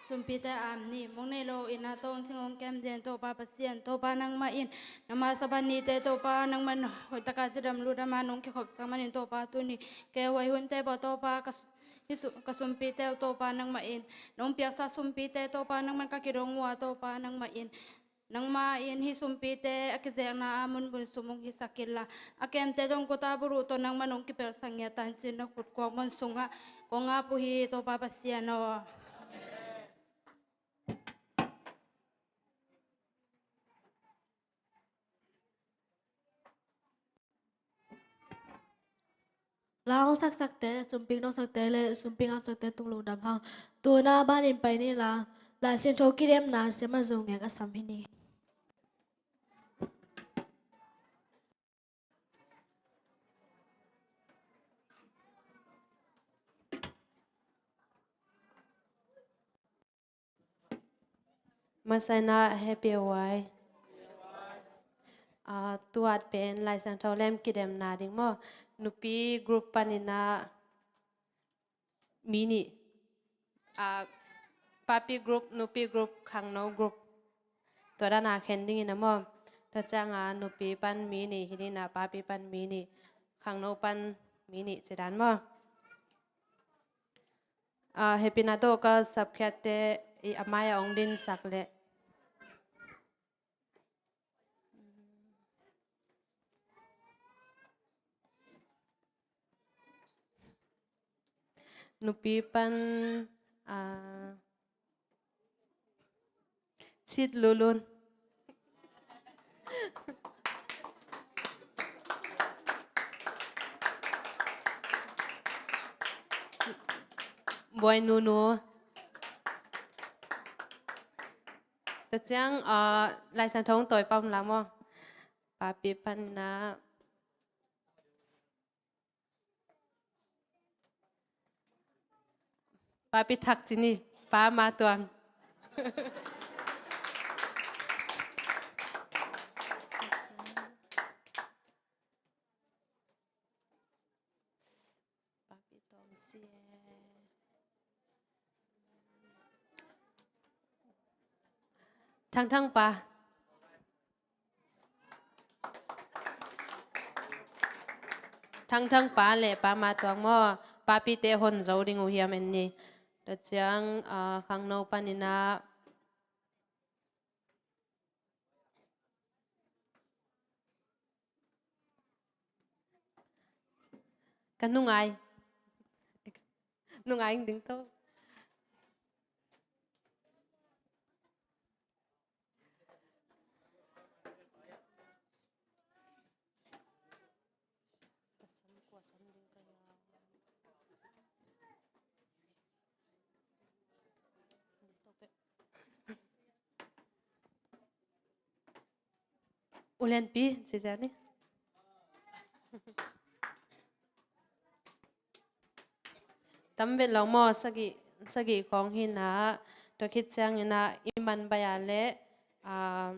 Sumpite a am ni, mong nei lo in a tawng cing hong kem den Topa Pasian, Topa nangmah in, nangma Sabbath nite Topa nangmah in hoih taka cidam ludam a nong kikhopsak manin Topa tuni kei huai hunte bawl Topa ka su-, hi su-, ka sumpite uh Topa nangmah in, nong piaksa sumpite Topa nangmah in ka kidong uh a Topa nangmah in, nangmah in hih sumpite a kizekna a munmun sum hong hisak inla, a kemte tawh kut a buluh tawh nangmah nong kipelsak ngiat tancin na khut kuak mun sungah kong ap uh hi Topa Pasian aw. La hong saksakte le sumpik nong sakte le sumpik ngam sakte tung lungdam hang. Tuna banin pai ni la, Lai Siangtho kidemna siamah zong ngek a sam hi ni. Masa in a happy huai. Ah, tuat pen Lai Siangtho lem kidemna ding maw. Nupi group panin a mi nih. Ah, papi group, nupi group, khangno group. Tua dan a khen ding in a maw. Tua ciang a nupi pan mi nih, hi ding in a papi pan mi nih, khangno pan mi nih ci dan maw. Ah, hehpihna tawh ka sapkhiatte i a mai-ah hong dinsak leh. Nupi pan, ah, Cit Lulun. Buai Nunu. Tua ciang, ah, Lai Siangtho hong tawi pah un la maw. Papi panin a Papi Thak ci ni, Pa Ma Tuang. Papi Tuang si e. Thangthang Pa. Thangthang Pa le Pa Ma Tuang maw, papite hon zo ding uh hiam en ni. Tua ciang, ah, khangno panin a Ka nungai. Nungai ding to. U Lianpi, ci ziau ni. Tam vet lo maw, sagih, sagih khawng hi na, tua khit ciangin a, i man baih a leh, ah,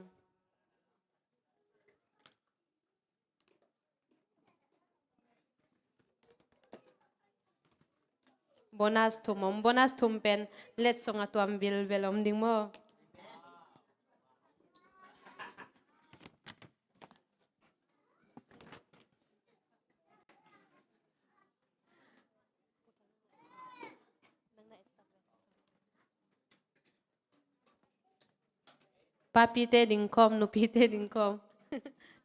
bonus thum om, bonus thum pen letsong a tuam vilvel om ding maw. Papite ding khawm, nupite ding khawm.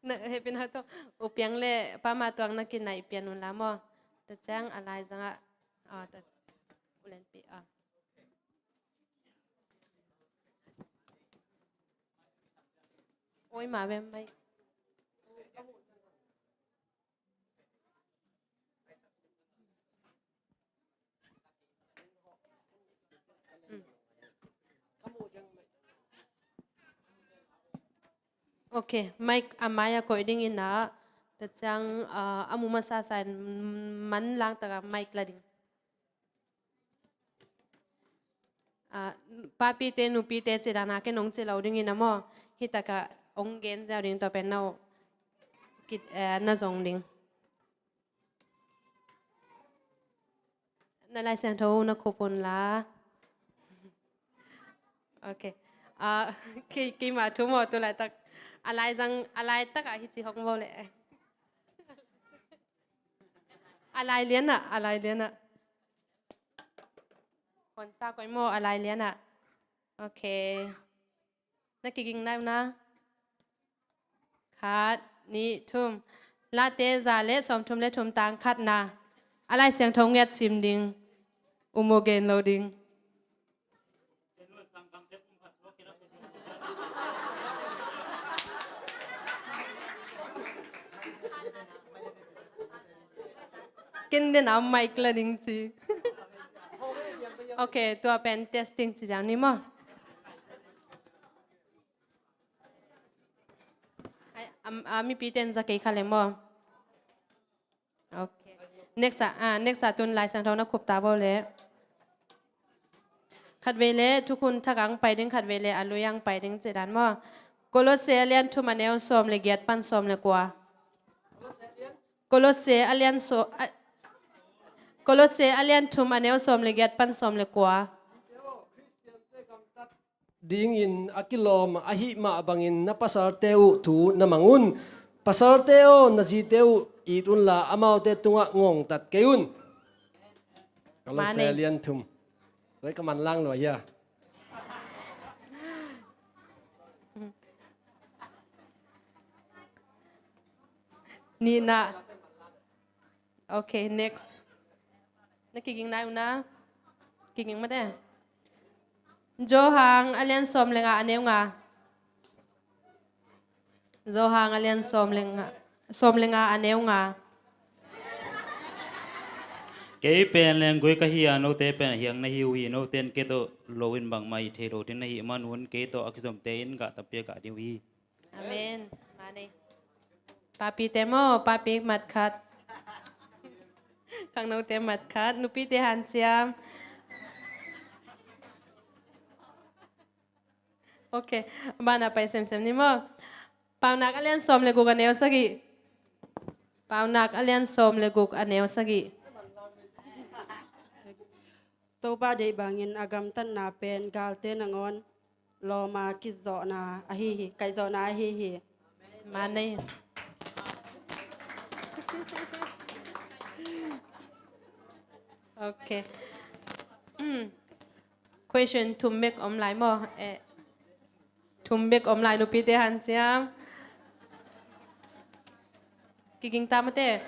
Na, hehpihna tawh, U Piang le Pa Ma Tuang na kinaih pian un la maw. Tua ciang a lai zangah, ah, tua, U Lianpi, ah. Oi, ma vem mai. Ok, mic a mai-ah koih ding in a, tua ciang, ah, a mu masa sa in man langtak a mic la ding. Ah, papite, nupite ci dan a ken hong ci lo ding in a maw, hi tak a hong gen ziau ding, tua pen na, eh, na zong ding. Na Lai Siangtho na khup un la. Ok. Ah, kei, keima thu maw, tu laitak. A laizang, a laitak ah hici hong maw leh. A lai lian ah, a lai lian ah. Honsa koi maw, a lai lian ah. Ok. Na kiging nai uh na. Khat, nih, thum. Late za le sawmthum le thum tang khatna. A Lai Siangtho ngiat sim ding. Um aw, gen lo ding. Ken den a mic la ding ci. Ok, tua pen testing ci ziau ni maw. Ai, am, a, mipi ten za kei kha le maw. Ok. Next ah, ah, next ah tun Lai Siangtho na khup ta bo le. Khatvei le thukhun thak ang pai ding, khatvei le a lui ang pai ding ci dan maw. Kolose a lian thum a neu sawm le giat pan sawm le kua. Kolose a lian so, a, Kolose a lian thum a neu sawm le giat pan sawm le kua. Dingin a kilawm ahih mah bangin na pasalte uh thu na mang un. Pasalte aw, na zite uh it unla, amaute tungah ngongtat kei un. Kolose Mane. Lian thum. Tua ka manlang lua hia. Nina. Ok, next. Na kiging nai uh na. Kiging mate. Johan a lian sawm le nga a neu nga. Johan a lian sawm le nga, sawm le nga a neu nga. Kei pen lenggui ka hi a, note pen a hiang na hi uh hi. Note in kei tawh lo in bangmah it thei lo ding na hih man un, kei tawh a kizomte in gah tampi a gah ding uh hi. Amen. Mane. Papite maw, papi mat khat. Khangnote mat khat, nupite hanciam. Ok, bana pai semsem ni maw. Paunak a lian sawm le guk a neu sagih. Paunak a lian sawm le guk a neu sagih. Topa deih bangin a gamtatna pen galte nangawn lawma kizawhna ahi hi, kaihzawhna ahi hi. Mane. Ok. Question thum bek om lai maw? Eh. Thum bek om lai, nupite hanciam. Kiging ta mate.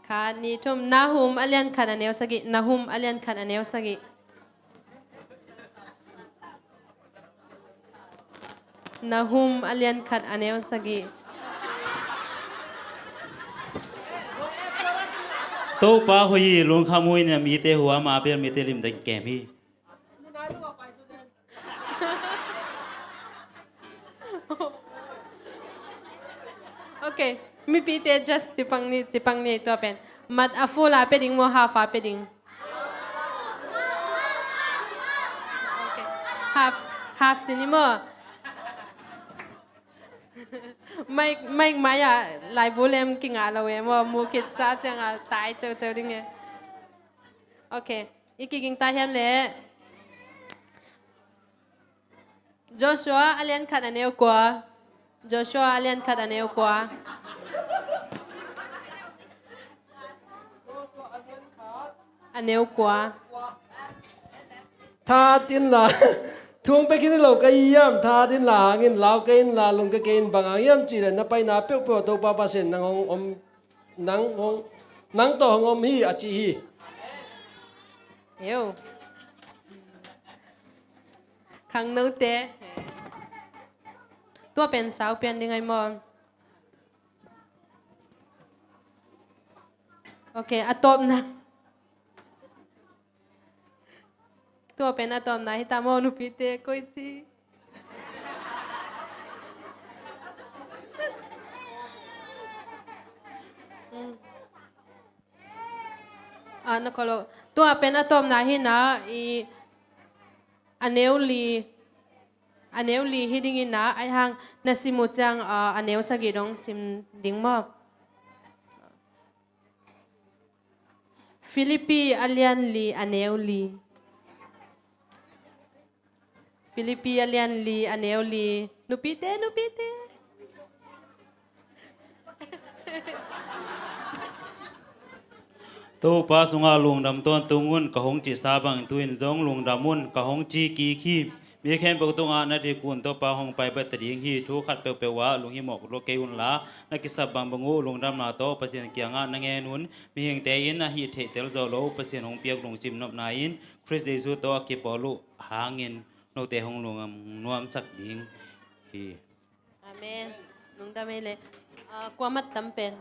Khat, nih, thum. Nahum a lian khat a neu sagih. Nahum a lian khat a neu sagih. Nahum a lian khat a neu sagih. Topa hoih hi, lungkham hoih hi, na mite hua, ama bel mite lim ding kem hi. Ok, mipite just cipang ni, cipang ni tua pen. Mat a full a pia ding maw, half a pia ding? Ok, half, half ci ni maw. Mic, mic mai-ah laibu lem kingah lo e maw, mu khit sa ciangah tai ceuceu ding e. Ok, i kiging ta hiam leh. Joshua a lian khat a neu kua. Joshua a lian khat a neu kua. A neu kua. Tha tin la. Thung pek in lo ka hiam, tha tin la hangin lau kei in la, lung ka kei in bang hang hiam cih leh na paina peuhpeuh Topa Pasian nang hong om, nang hong, nang tawh hong om hi a ci hi. Yo. Khangnote. Tua pen sau pian ding ai maw? Ok, a tawpna. Tua pen a tawpna hi ta maw, nupite, koi ci. Mm. Ah, na kolo. Tua pen a tawpna hi na, i a neu li, a neu li hi ding in na, ai hang na sim uh ciang, ah, a neu sagih dong sim ding maw? Filipi a lian li a neu li. Philippi a lian li, a neu li. Nupite, nupite. Topa sungah lungdam tawntung un, ka hong cihsa bangin tu-in zong lungdam un, ka hong ci kik hi. Mi khempeuh tungah na dik un, Topa hong pai bek ta ding hi. Thu khat peuhpeuh ah lunghimawh lo kei unla, na kisap bangbang uh lungdamna tawh Pasian kiangah na ngen un. Mihingte in a hih theih tel zawh loh Pasian hong piak lungsim nopna in Khrist Jesuh tawh a kipawl uh hangin note hong lungnuamsak ding hi. Amen. Lungdam ei le. Ah, kua mat tam pen?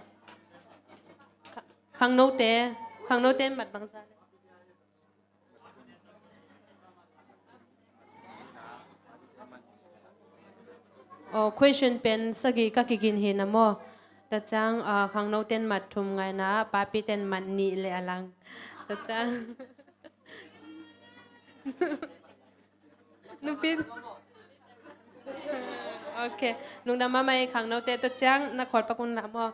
Kha-, khangnote, khangnote mat bangza le. Oh, question pen sagih ka kigin hi na maw? Tua ciang, ah, khangnoten mat thum ngai na, papiten mat nih le a lang. Tua ciang. Nupi. Ok. Lungdam mahmah ei khangnote, tua ciang na khawl pak un la maw.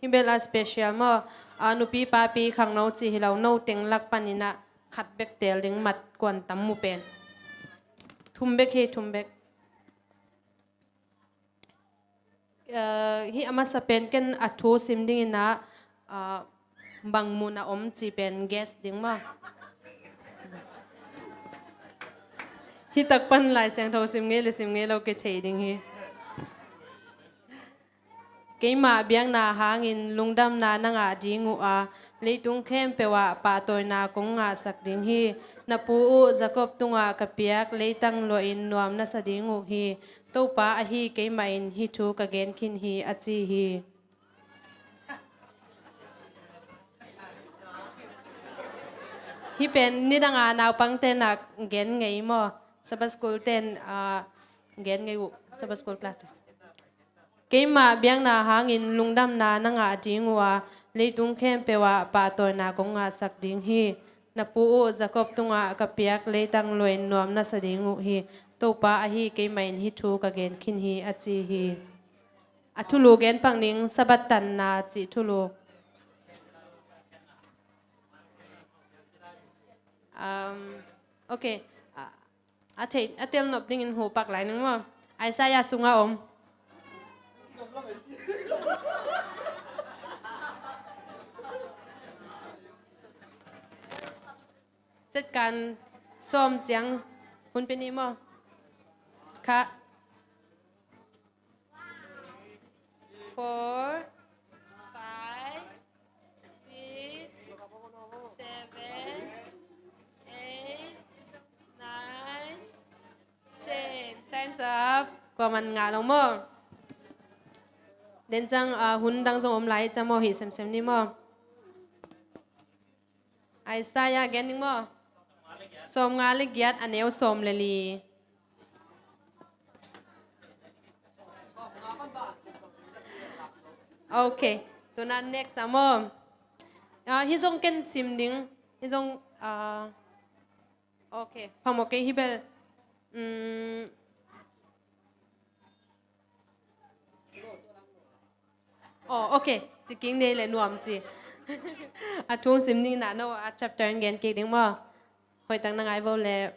Hi bel a special maw. A nupi papi khangno ci hi lo, no teng lak panin ah khat bek teel ding mat kuan tam mu pen. Thum bek hi, thum bek. Eh, hih a masa pen ken a thu sim dingin ah, ah, bang mun a om cih pen guess ding maw? Hih tak pan Lai Siangtho sim ngei le sim ngei lo kithei ding hi. Keimah biakna hangin lungdamna na ngah ding uh a, leitung khempeuh ah pahtawina kong ngahsak ding hi. Na pu uh Jacob tungah ka piak leitang luahin nuam na sa ding uh hi. Topa ahi keimah in hih thu ka gen khin hi, a ci hi. Hih pen nidang a naupangte na gen ngei maw? Sabbath school ten, ah, gen ngei uh, Sabbath school class te. Keimah biakna hangin lungdamna na ngah ding uh a, leitung khempeuh ah pahtawina kong ngahsak ding hi. Na pu uh Jacob tungah ka piak leitang luahin nuam na sa ding uh hi. Topa ahi keimah in hih thu ka gen khin hi, a ci hi. A thulu gen pak ning, Sabbath tanna cih thulu. Um, ok. A, a thei, a tel nop dingin hu pak lai ning maw? Isaiah sungah om. Setkan sawm ciang hun pe ni maw? Kha. Four, five, six, seven, eight, nine, ten. Time's up. Kua man ngah lo maw? Den ciang, ah, hun dang zong om lai ciang maw, hih semsem ni maw? Isaiah gen ding maw? Sawmnga le giat, a neu sawm le li. Ok. Tuna next a maw? Ah, hih zong ken sim ding. Hih zong, ah, ok. Phamawh kei hi bel. Mm. Oh, ok. Ci kik ni le nuam ci. A thu sim ding na, no, a chapter in gen kik ding maw? Hoihtak na ngai vo le.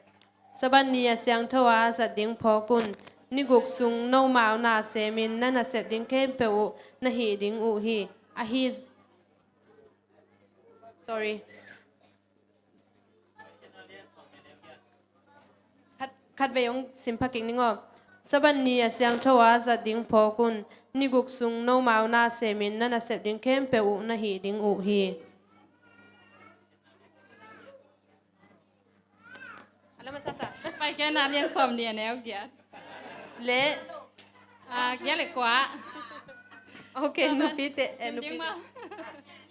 Sabbath ni a siangtho a zat ding phawk un. Ni guk sung nomau na semin na nasep ding khempeuh uh na hih ding uh hi. Ahi, sorry. Khat, khatvei hong sim pha kik ning aw. Sabbath ni a siangtho a zat ding phawk un. Ni guk sung nomau na semin na nasep ding khempeuh uh na hih ding uh hi. A lam a sasa. Paikhiatna lian sawm nih a neu giat. Le. Ah, giat le kua. Ok, nupi te, eh, nupi te.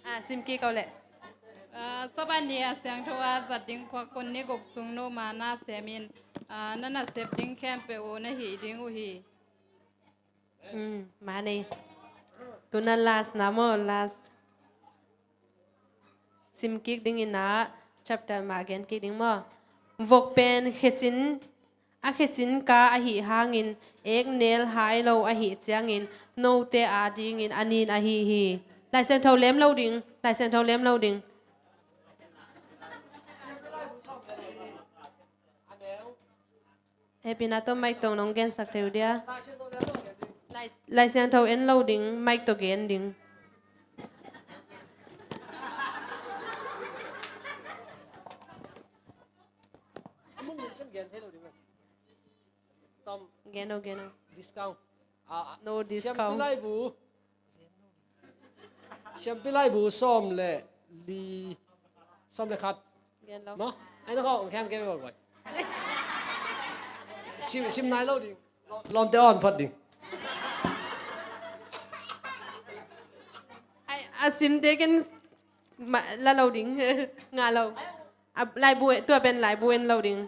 Ah, sim kik aw le. Ah, Sabbath ni a siangtho a zat ding phawk un, ni guk sung nomau na semin, ah, na nasep ding khempeuh uh na hih ding uh hi. Hmm, mah nei. Tuna last na maw, last. Sim kik ding in ah, chapter mah gen kik ding maw. Vok pen khecin, a khecin ka ahih hangin, ek nel hai lo ahih ciangin, note adingin a nin ahi hi. Lai Siangtho lem lo ding. Lai Siangtho lem lo ding. Hehpihna tawh mic tawh nong gensak thei uh dia. Lai, Lai Siangtho en lo ding, mic tawh gen ding. Gen lo, gen lo. Discount. Ah, no discount. Siampi laibu. Siampi laibu sawm le li, sawm le khat. Gen lo. Maw? Ai na khaw, kem kem bawl bawl. Sim, sim nai lo ding. Lo, lawmte awn phot ding. Ai, a simte ken ma, la lo ding. Ngah lo. A laibu, tua pen laibu en lo ding.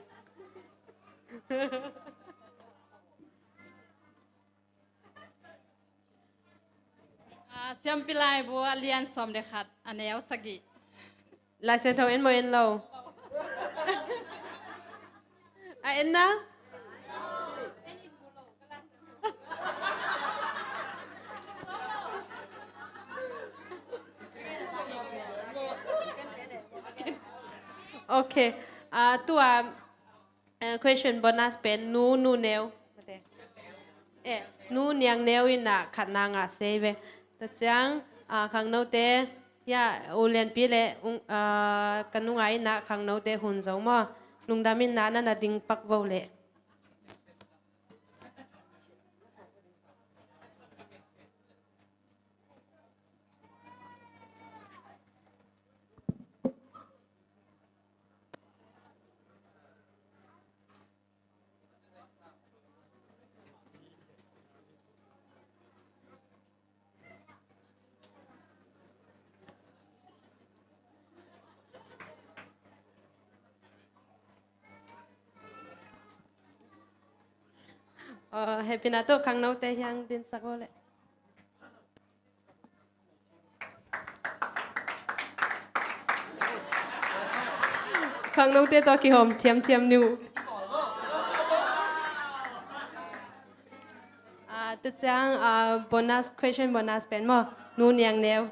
Ah, Siampi laibu a lian sawm le khat, a neu sagih. Lai Siangtho en maw, en lo? A en na? Ok. Ah, tua, eh, question bonus pen nu, nu neu. Eh, nu Niang Neu in ah khatna ngah sei ve. Tua ciang, ah, khangnote, ya, U Lianpi le, ung, ah, ka nunga in ah khangnote hun zo maw. Lungdam in ah na na ding pak vo leh. Aw, hehpihna tawh khangnote hiang dinsak aw leh. Khangnote tawh kihawm thiamthiam ni uh. Ah, tua ciang, ah, bonus, question bonus pen maw, Nu Niang Neu.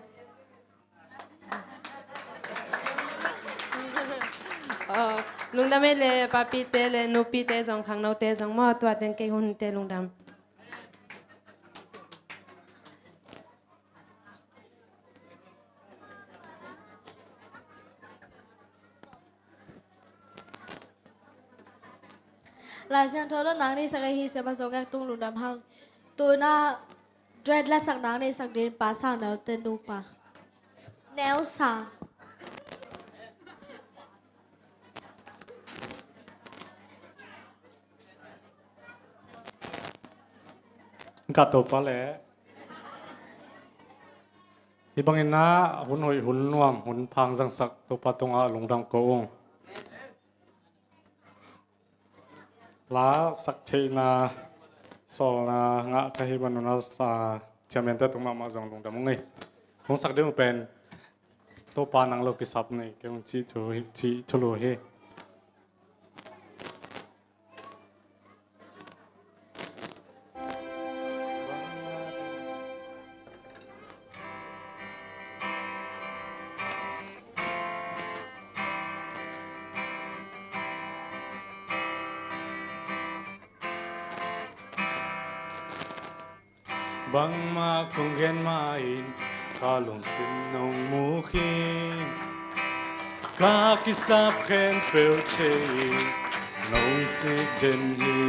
Aw, lungdam ei le papite le nupite zong, khangnote zong maw, tua teng kei hunte lungdam. Lai Siangtho tawh nang neihsak ahi Siamah Zo Ngek Tung lungdam hang. Tu-in ah duet lasak nang neihsak ding Pa Sang Neu te nupa Neu Sang. Ka Topa le. Hih bangin ah hun hoih, hun nuam, hun phang zangsak Topa tungah lungdam ko ung. La sak theihna, sawlna ngah ka hih banun ah sa, chairman te tung mahmah zong lungdam ung ei. Hong sak ding uh pen Topa nang lo kisap nei keng cih thu hi, cih thulu hi. Bangmah kong gen mah in ka lungsim nong muk hi. Ka kisap khempeuh thei in nong sik den hi.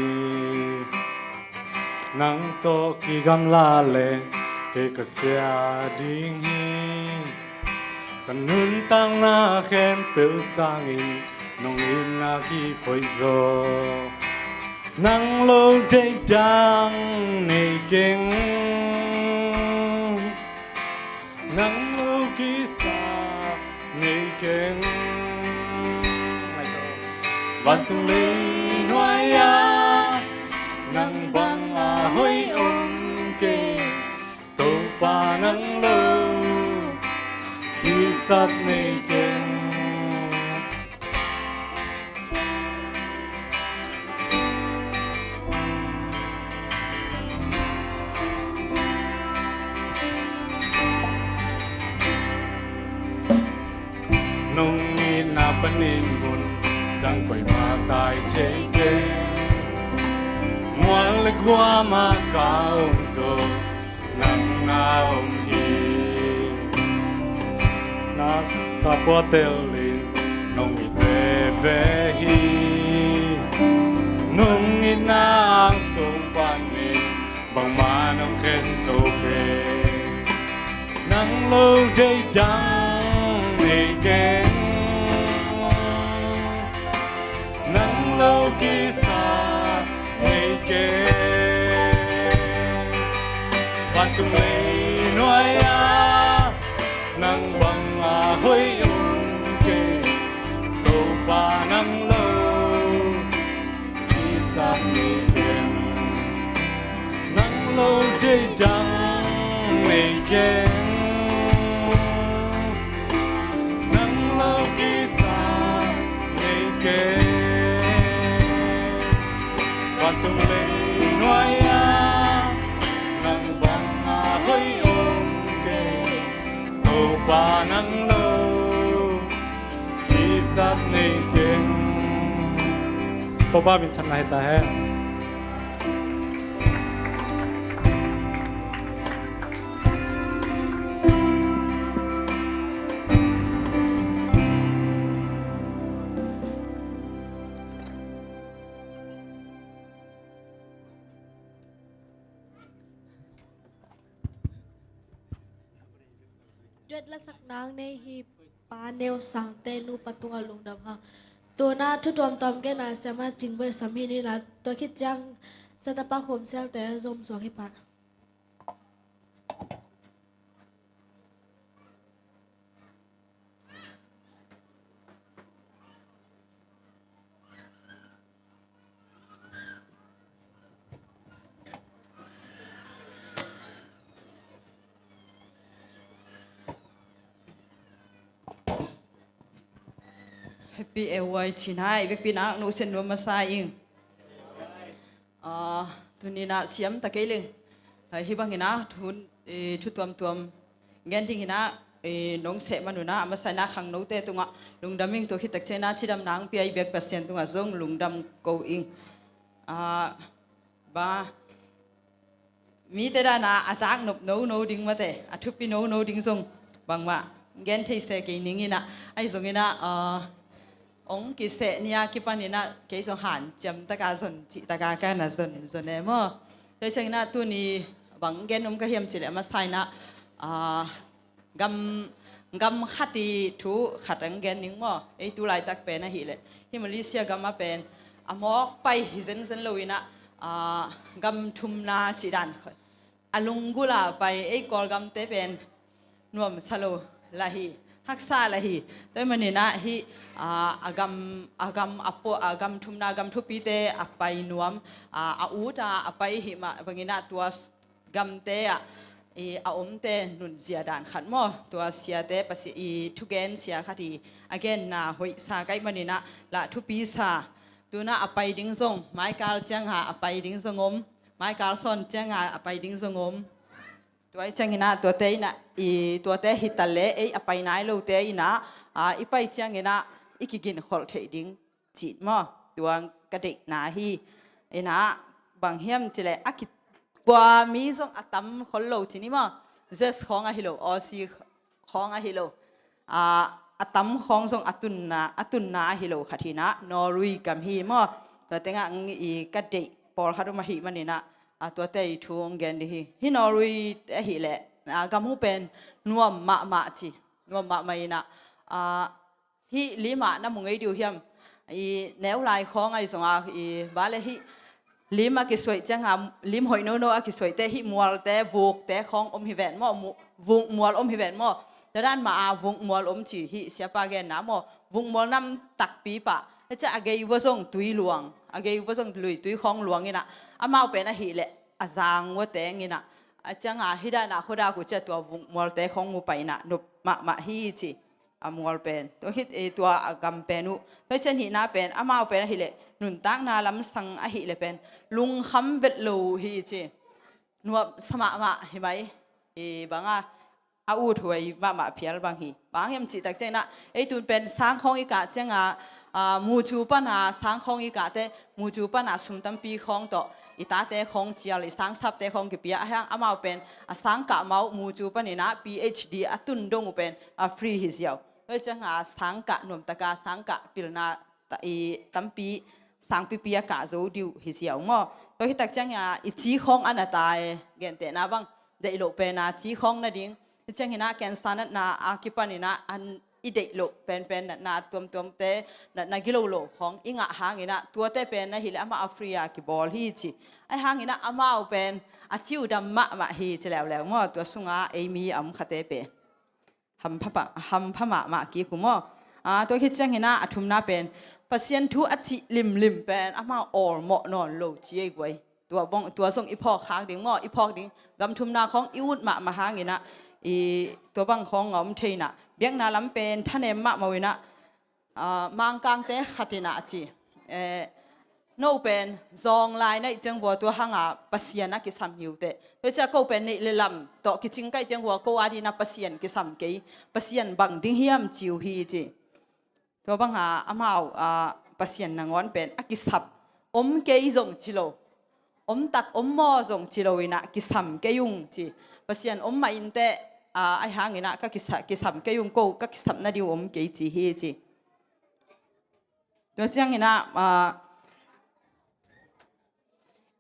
Nang tawh kigamla leng kei ka sia ding hi. Ka nuntakna khempeuh sangin nong itna kiphoih zaw. Nang lo deih dang nei keng. Nang lo kisap nei keng. Vantung leinuai-ah nang bang a hoih om kei. Topa nang lo kisap nei keng. Panin mun dang koi mah kai thei kei. Mual le gua mah ka om zo, nang na om hi. Na ka puatel in nong it veve hi. Nong itna sung panin bangmah nong khen zo kei. Nang lo deih dang nei keng. Nang lo kisa nei keng. Vantung leinuai ah nang bang a hoih om kei. Topa nang lo kisam nei keng. Nang lo deih dang nei keng. Nang lo kisam nei keng. Vantung leinuai ah nang bang a hoih om kei. Topa nang lo kisam nei keng. Topa minthanna hi ta hen. Duet lasak nang nei hi. Pa Neu Sangte nupa tungah lungdam hang. Tuna thu tuamtuam gen a siama Cing Boih sam hi ni na, tua khit ciang Siatapa Khom Sialte zom suak hi pah. Happy A Y T night. Vekpi na nu sen nuam masa ing. Ah, tuni na siam ta kei leng. Hai hi bang ina thu, eh, thu tuamtuam gen ding ina, eh, nong seh manuna a masa ina khangnote tungah lungdam ing, tua khit tak ciang ina cidam nang pia i bek Pasian tungah zong lungdam ko ing. Ah, ba mite dana a zak nop nono ding mate, a thupi nono ding zong bangmah gen thei se kei ning ina, ahi zong ina, ah, ong kiseh nia kipan ina kei zong hanciam taka zon cih taka ka na zon zon e maw. Tua ciang ina tuni bang gen om ka hiam cih leh a masa ina, ah, gam, gam khat i thu khat ang gen ning maw. Ei tu laitak pen ahih leh hi Malaysia gam a pen a mawk pai hi zenzen lo ina, ah, gam thumna cih dan a lunggulh a pai, ei Kawlgamte pen nuamsa lo lah hi, haksa lah hi. Tua ahih manin ah hih, ah, a gam, a gam a pua, a gam thumna gam thupite a pai nuam, ah, a ut a, a pai hi mah bangin ah tua gamte ah i a omte nunzia dan khat maw. Tua siate pasi i thugen sia khat hi, a genna hoihsa ka hih manin ah lah thupi sa. Tuna a pai ding zong, maikal cianga a pai ding zong om, maikal sawn cianga a pai ding zong om. Tua i ciangin ah tuate ina, i tuate hi ta leh ei a pai nai lote ina, a, i pai ciangin ah i kiginkholh theih ding cih maw. Tua ka deihna hi. Ina bang hiam cih leh a kikua mi zong a tam khol lo ci ni maw. U S khawng ahi lo, Aussie khawng ahi lo. A, a tam khawng zong a tunna, a tunna ahi lo khat hi ina, Norway gam hi maw. Tua tengah i ka deih pawlkhat om ahih manin ah, a, tuate i thu hong gen ding hi. Hi Norway ahih leh, a, gam uh pen nuam mahmah ci, nuam mahmah ina, a, hih lim ah na mu ngei dih uh hiam? I neu lai khawng ahi zong a, i ba le hih lim a kisuaih cianga, lim hoih nono a kisuaihte, hih mualte, vukte khawng om hi ven maw, mu-, vuk mual om hi ven maw. Tua dan mah a vuk mual om ci, hih siapa genna maw, vuk mual nam takpi pah. Hih ciah a gei vua zong tui luang, a gei vua zong lui tui khawng luang ina, amau pen ahih leh a zang vua teng ina, a cianga hih dana khuadak uh ciah tua vuk mualte khawng mu pah ina, nop mahmah hi ci. A mual pen. Tua khit, eh, tua a gam pen uh. Tua cian hihna pen, amau pen ahih leh, nuntakna lamsang ahih leh pen, lungkham vet lo hi ci. Nuamsa mahmah hi mai. Eh, banga, a uthuai mahmah phial bang hi. Bang hiam cih tak ciangin ah, ei tun pen sang khawng i kah ciangin ah, mucu pana sang khawng i kahte, mucu pana sum tampi khawng tawh i tate khawng cial, i sang sapte khawng kipia, ahih hang amau pen a sang kah mah uh, mucu panin ah P H D a tun dong uh pen a free hi ziau. Tua ciangin ah sang kah nuamtaka, sang kah pilna ta-, i tampi sangpipi a kah zo ding uh hi ziau maw. Tua hi tak ciangin ah i ci khawng a na ta e, gentehna bang, deih loh pen a ci khawng na ding. Hi ciangin ah cancer natna a kipanin ah an i deih loh penpen, natna tuamtuamte, natna gilo lo khawng i ngah hangin ah, tuate pen ahih leh amah a free a kibawl hi ci. Ahih hangin ah amau pen a ci uh dam mahmah hi ci leuleu maw. Tua sungah ei mi a om khate pen hampha pa, hampha mahmah kik uh maw. Ah, tua khit ciangin ah a thumna pen Pasian thu a cih limlim pen amau awlmawh nawn lo ci ei guai. Tua bang, tua zong i phawk khak ding maw, i phawk ding. Gam thumna khawng i ut mahmah hangin ah, i tua bang khawng a om thei in ah, biakna lam pen thanem mahmah uh in ah, ah, Mangkangte khat in ah a ci, eh, no pen zawng lai na hih ciang vua tua hang a Pasian a kisam hi uh teh. Tua ciang ko pen neih le lam tawh kicing ka hih ciang vua ko a dingin ah Pasian kisam kei, Pasian bang ding hiam ci uh hi ci. Tua bang a amau, ah, Pasian nangawn pen a kisap, om kei zong ci lo, om tak om maw zong ci lo in ah kisam kei ung ci. Pasian om mah in teh, ah, ahih hangin ah ka kisa-, kisam kei ung, ko ka kisapna ding uh om kei ci hi ci. Tua ciangin ah, ah,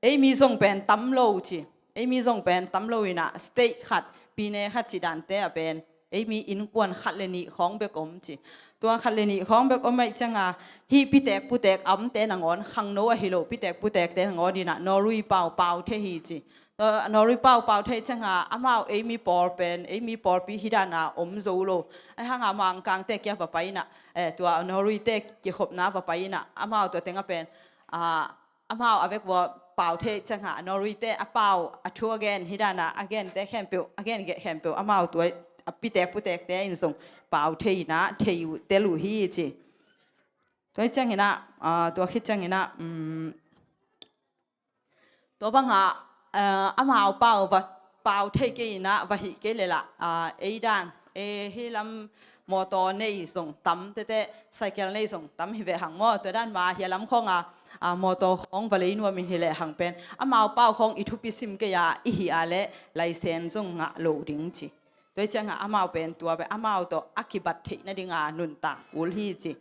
ei mi zong pen tam lo ci. Ei mi zong pen tam lo in ah state khat, pine khat cih dante ah pen ei mi innkuan khat le nih khawng bek om ci. Tua khat le nih khawng bek om ahih ciangin ah, hih pitek putek a omte nangawn, khangno ahi lo pitek putekte nangawn in ah nawlrui pau pau thei hi ci. Tua nawlrui pau pau thei ciangin ah amau ei mi pawl pen, ei mi pawlpi hi dan a om zo lo. Ahih hang a Mangkangte kiang va pai in ah, eh, tua nawlruite kikhopna va pai in ah, amau tua teng ah pen, ah, amau a vek vua pau thei ciangin ah, nawlruite a pau, a thu a gen hi dan a, a gente khempeuh, a gen khempeuh amau tua a pitek putekte in zong pau thei in ah, thei uh, tel uh hi ci. Tua hi ciangin ah, ah, tua khit ciangin ah, um, tua bang a, ah, amau pau va, pau thei kei in ah va hih kei leh lah, ah, ei dan, eh, hih lam mawtaw nei zong tam tete, cycle nei zong tam hi ve hang maw. Tua dan mah hih lam khawng a, ah, mawtaw khawng va lei nuam in hi leh hang pen, amau pau khawng i thupi sim kei a i hih a leh license zong ngah lo ding ci. Tua hi ciangin ah amau pen tua pen amau tawh a kibat theih nading a nuntak kul hi ci.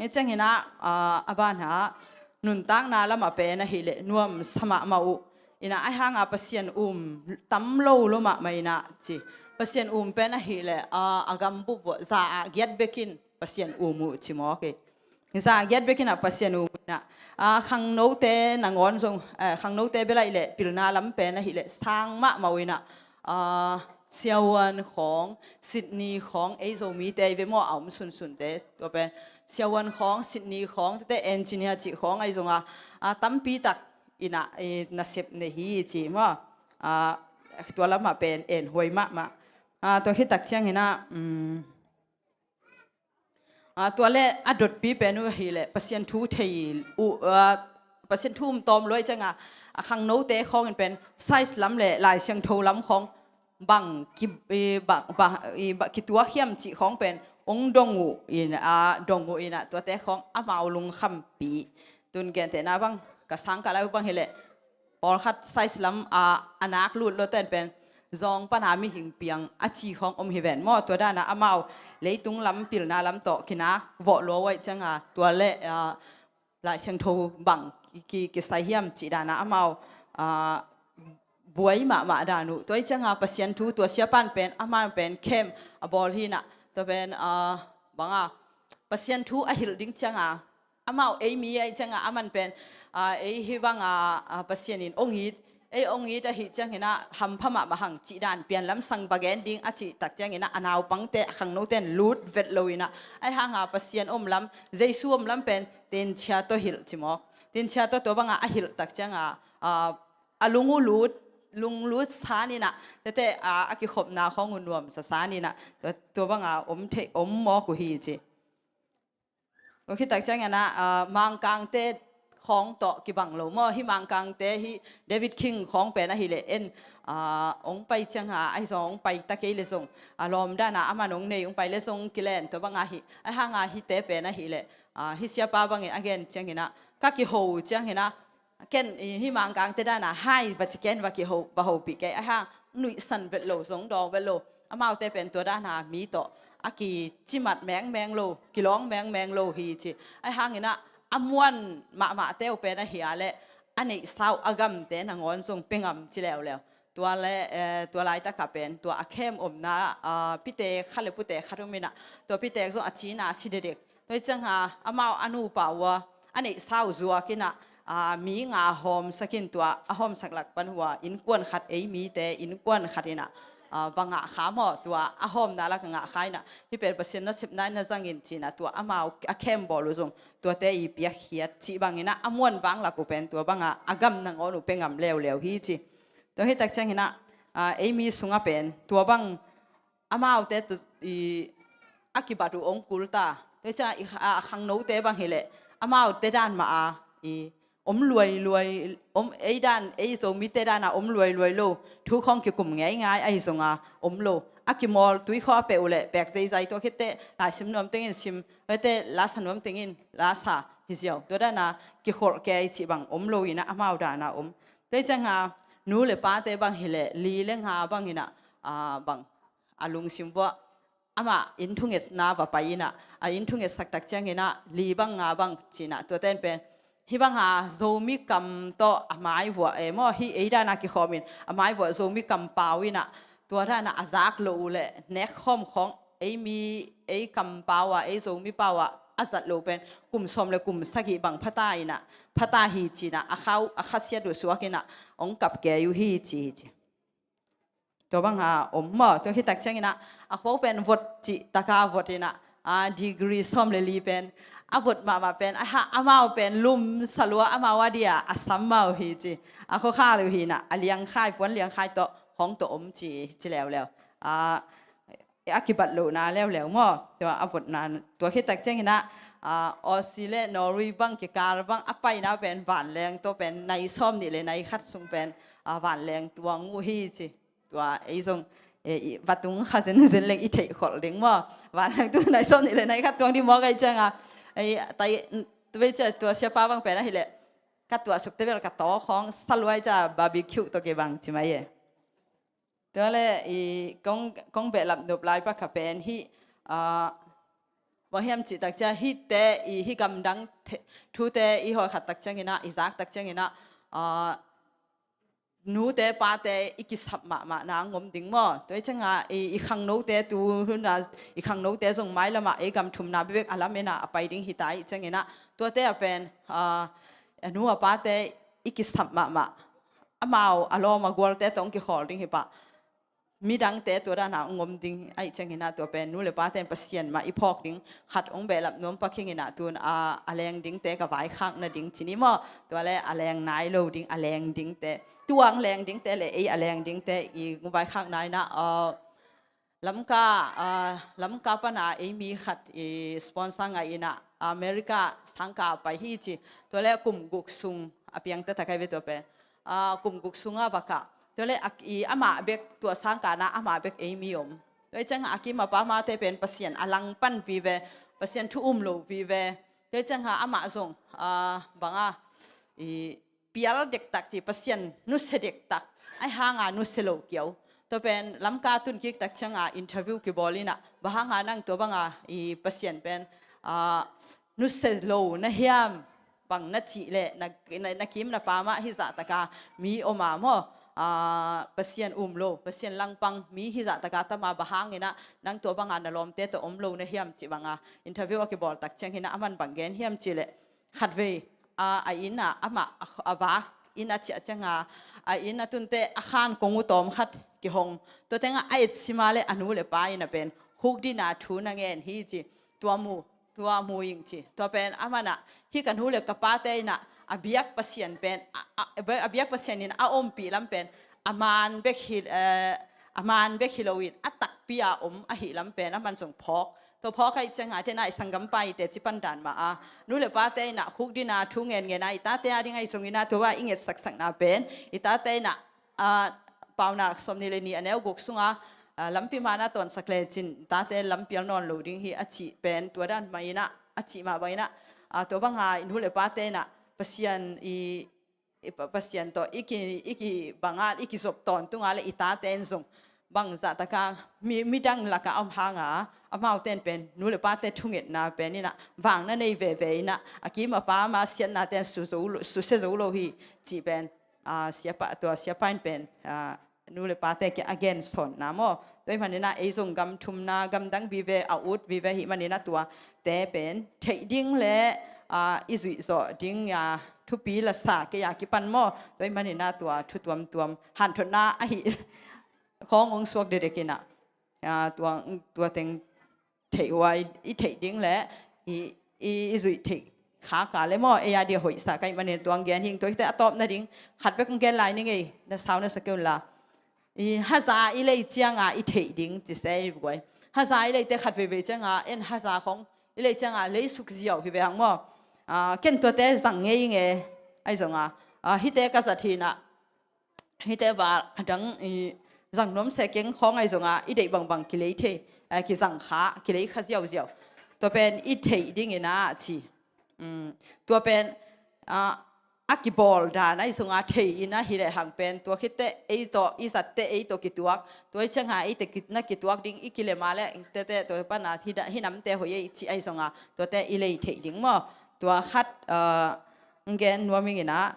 Hi ciangin ah, ah, a ban ah nuntakna lam ah pen ahih leh nuamsa mahmah uh in ah, ahih hang a Pasian um tam lo lo mahmah in ah ci. Pasian um pen ahih leh, ah, a gambup uh za ah giat bek in Pasian um uh ci mawk hi. Za giat bek in ah Pasian um in ah, ah, khangnote nangawn zong, eh, khangnote bel ahih leh pilna lam pen ahih leh sang mahmah uh in ah, ah, siavuan khawng, sitni khawng, ei Zomite i ve maw, a om sunsunte, tua pen siavuan khawng, sitni khawng, tete engineer cih khawng ahi zong a, ah, tampi tak in ah, eh, nasep nei hi ci maw. Ah, tua lam ah pen en huai mahmah. Ah, tua khit tak ciangin ah, um, ah, tua leh a dotpi pen uh ahih leh Pasian thu thei uh, ah, Pasian thu um tawm lua ahih ciangin ah, a khangnote khawng in pen science lam leh Lai Siangtho lam khawng bang ki, eh, bang, bang, eh, bang kituak hiam cih khawng pen hong dong uh in ah, dong uh in ah, tuate khawng amau lungkhampi. Tun gentehna bang, ka sang kah lai uh bang hi leh, pawlkhat science lam a, a nak lut lo ten pen, zawng pana mihing piang a ci khawng om hi ven maw. Tua dan a amau leitung lam pilna lam tawh kinak vawh lua uh ahih ciangin ah, tua leh, ah, Lai Siangtho bang ki, ki, kisai hiam cih dan a amau, ah, buai mahmah dan uh. Tua ahih ciangin ah Pasian thu, tua siapan pen, aman pen camp a bawl hi in ah, tua pen, ah, bang a, Pasian thu a hilh ding ciangin ah, amau ei mi ahih ciangin ah aman pen, ah, ei hih bang a, ah, Pasian in hong it, ei hong it ahih ciangin ah hampha mahmah hang cih dan, pianlam sang va gen ding a cih tak ciangin ah, a naupangte, a khangnote in lut vet lo in ah, ahih hang a Pasian om lam, Jesu om lam pen tenchia tawh hilh ci mawk. Tenchia tawh tua bang a a hilh tak ciangin ah, ah, a lung uh lut, lunglut san in ah, tete, ah, a kikhopna khawng uh nuamsa san in ah, tua, tua bang a om thei, om mawk uh hi ci. Tua khit tak ciangin ah, ah, Mangkangte khawng tawh kibang lo maw. Hih Mangkangte, hih David King khawng pen ahih leh en, aa, hong pai ciang a, ahi zong hong pai ta kei leh zong, a lawm dan a aman hong nei, hong pai leh zong kilen, tua bang a hih, ahi hang a hihte pen ahih leh, aa, hih siapa bangin a gen ciangin ah, ka kiho ciangin ah, ken, i, hih Mangkangte dan a, hai, va ci ken, va kiho, va hopih kei, ahi hang, nuihsan vet lo, zong dawng vet lo. Amaute pen tua dan a mi tawh a kicimat mengmeng lo, kilawng mengmeng lo hi ci. Ahi hangin ah, a muan mahmahte uh pen ahih leh, a neihsa uh a gamte nangawn zong pia ngam ci leuleu. Tua leh, eh, tua laitak ah pen, tua a camp omna, ah, pite khat leh pute khat om in ah, tua pite zong a cina si dekdek. Tua hi ciang a, amau a nupa uh a, a neihsa uh zuak in ah, aa, mi nga hawmsak in, tua a hawmsak lak pan uh a, innkuan khat, ei mite innkuan khat in ah, aa, va ngah kha maw, tua a hawmna lak a ngah kha in ah, hih pen Pasian nasepna in na zang in ci in ah, tua amau a camp bawl uh zong tuate i piakkhiat cih bangin ah, a muan vang lak uh pen tua bang a, a gam nangawn uh pia ngam leuleu hi ci. Tua hi tak ciangin ah, aa, ei mi sung ah pen tua bang amaute tu, i, a kibat uh hong kul ta. Tua ciang i, a, a khangnote bang hi leh, amaute dan mah a, i, om luailuai, om, ei dan, ei Zomite dan a om luailuai lo, thu khawng kikum ngeingai ahi zong a om lo. A kimawl tui khawng a peh uh leh pek zeizai, tua khit teh laisim nuam teng in sim, tua khit teh la sa nuam teng in la sa hi ziau. Tua dan a kikholh kei cih bang om lo in ah, amau dan a om. Tua ciang a, nu leh pate bang hi leh, li leh nga bangin ah, a, bang a lungsim uah, amah inn thungetna va pai in ah, a inn thungetsak tak ciangin ah, li bang nga bang ci in ah, tuate in pen, hih bang a Zomi kam tawh a mai uah, eh, maw, hih ei dan a kikhawm in, a mai uah Zomi kampau in ah, tua dan a a zak loh uh leh, nek khawm khawng, ei mi, ei kampau ah, ei Zomi pau ah a zat loh pen, kum sawm leh kum sagih bang pha ta in ah, pha ta hi ci in ah, a khau, a khasiat uh suak in ah, hong kap kei uh hi ci hi ci. Tua bang a om maw, tua hi tak ciangin ah, a khua uh pen vot cih tak a vot in ah, a degree sawm leh li pen, a vot mahmah pen, a ha, amau pen lum sa lua, amau a dia a sam mah uh hi ci. A khua khal uh hi in ah, a liangkhai, puan liangkhai tawh, hong tawh om ci, ci leuleu. A, a kibat lohna leuleu maw, tua a votna, tua hi tak ciangin ah, a, Aussie leh Norway bang kikal bang, a paina pen vanleng tawh pen, nai sawm nih leh nai khat sung pen, a, vanleng tuang uh hi ci. Tua ei zong, eh, i, va tung kha zenzen leng i theih kholh ding maw. Vanleng tu nai sawm nih leh nai khat tuang ding maw, ka hih ciang a. Ei, tai, tua bel cia, tua siapa bang pen ahih leh, ka tuah suk teh bel ka taw khawng sa luai cia, barbecue tawh kibang ci mai e. Tua leh i kong, kong behlap nop lai pak kha pen hih, ah, bang hiam cih tak cia, hihte i, hih gamdang the, thute i hawh khat tak ciangin ah, i zak tak ciangin ah, ah, nute pate i kisap mahmah na ngom ding maw. Tua hi ciang a, i, i khangnote tu hun a, i khangnote zong mailam ah ei gam thumna bekbek a lam en a, a pai ding hi ta ahih ciangin ah, tuate a pen, ah, a nu a pate i kisap mahmah. Amau a lawm a gualte tawh hong kikhawl ding hi pah. Midangte tua dan a hong om ding ahih ciangin ah, tua pen nu leh pate in Pasian mah i phawk ding, khat hong behlap nuam pak hi ing in ah, tun a, a leng dingte ka vaikhak nading ci ni maw. Tua leh a leng nai lo ding, a leng dingte, tua hong leng dingte leh ei a leng dingte i hong vaikhak nai in ah, ah, Lamka, ah, Lamka pan a ei mi khat i sponsor ngah in ah, America sangkah pai hi ci. Tua leh kum guk sung a piang taktak ahi ve tua pen. Ah, kum guk sung a va kah. Tua leh a, i amah bek, tua sangkahna amah bek ei mi om. Tua hi ciang a, a kim a pa mate pen Pasian a langpan vive, Pasian thu um lo vive. Tua hi ciang a amah zong, ah, bang a, i pial dektak ci, Pasian nusia dektak. Ahih hang a nusia lo kiau. Tua pen Lamka tun kik tak ciang a interview kibawl in ah, bang hang a nang tua bang a i Pasian pen, ah, nusia lo na hiam, bang na cih leh, na, na, na kim na pam ah hih zah tak a mi om a maw, ah, Pasian um lo, Pasian langpang mi hih zah tak a tam a, bang hangin ah nang tua bang a na lawmte tawh om lo na hiam cih bang a interview a kibawl tak ciangin ah, aman bang gen hiam cih leh, khatvei, a, a inn ah amah a, a vak in a ciah ciang a, a inn a tun teh a khan kong uh tawm khat kihong. Tua teng ah a etsim a leh a nu leh pa in a pen hukdin a thu na ngen hi ci. Tua mu, tua mu ing ci. Tua pen aman ah, hih ka nu leh ka pate in ah, a biak Pasian pen, a, a, a biak Pasian in a ompih lam pen, a man bek hi, eh, a man bek hi lo in, a takpi a om ahih lam pen aman zong phawk. Tua phawk ahih ciangin ah, tena i sanggampa i teci pan dan mah a, nu le pate in ah khukdin a thu ngen ngen a, i tate a ding ahi zongin ah, tua bang i ngetsaksakna pen i tate in ah, a, Paunak sawmnih le nih a neu guk sungah, a, lampi man a tawnsak lecin tate lampial nawn lo ding hi a cih pen tua dan mah in ah, a cih mah bangin ah, a, tua banga i nu le pate in ah Pasian i, i Pa-, Pasian tawh i ki, i kibang a, i kizop tawntung a leh i tate in zong bangzah taka mi, midang lakah a om hanga, amaute in pen nu le pate thungetna pen in ah vang na nei veve in ah, a kim a pam a siatnate in su zo lo, susia zo lo hi cih pen, a, siapa, tua siapa in pen, a, nu le pate kiang a gensawnna maw. Tua ahih manin ah ei zong gam thumna, gamdang vive a ut vive ahih manin ah tuate pen theih ding le, a, i zuih zawh ding, a, thupi la sa kei a kipan maw. Tua ahih manin ah tua thu tuamtuam hanthotna ahi khawng hong suak dekdek in ah, a, tua, tua teng theih hua i, i theih ding le i, i, i zuih theih khak a leh maw, ei a dia hoihsa ka hih manin tua hong gen hi ing. Tua hi teh a tawpna ding khat bek hong gen lai ning ei, na sau na sa kei un la. I haza i lei cianga i theih ding ci se i buai. Haza i leite khat veivei cianga, en haza khong i lei cianga lei suk ziau hi ve hang maw. A, ken tuate zang ngei nge, ahi zonga, a, hihte ka zat hi in ah, hihte bang a dang i zang nuam se keng khawng ahi zonga i deih bangbang kilei thei, a, kizang kha, kilei kha ziauziau. Tua pen i theih ding in ah ci. Um, tua pen, a, a kibawl dan ahi zonga thei in ahih leh hang pen, tua khit teh ei tawh, i zatte ei tawh kituak, tua ahih cianga ei te ki-, na kituak ding i kilem a leh, tete tua pana hi da-, hi namte hoih ei cih ahi zonga, tuate i lei theih ding maw. Tua khat, a, hong gen nuam ing in ah,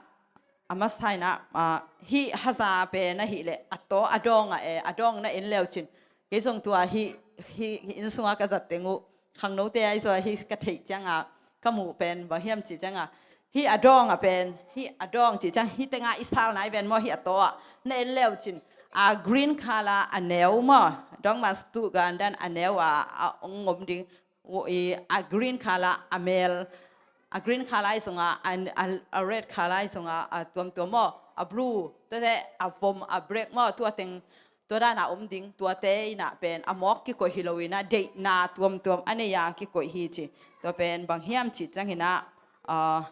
a masa in ah, a, hih haza pen ahih leh a taw a dawng a, e, a dawng na en leucin. Kei zong tua hih, hih, hih inn sunga ka zat teng uh, khangnote ahi zong hih ka theih cianga ka muh pen bang hiam cih cianga, hih a dawng a pen, hih a dawng cih ciang hih tenga i sal nai pen maw, hih a taw ah na en leucin, a, green color a neu maw, dawng mas tu gan dan a neu a, a hong om ding. I, a green color a mel, a green color ahi zonga, a, a, a red color ahi zonga, a tuamtuam maw, a blue, tuate a vom, a black maw, tua teng, tua dana om ding, tuate in ah pen a mawk kikoih hi lo in ah, deihna tuamtuam a nei a kikoih hi ci. Tua pen bang hiam cih ciangin ah, a,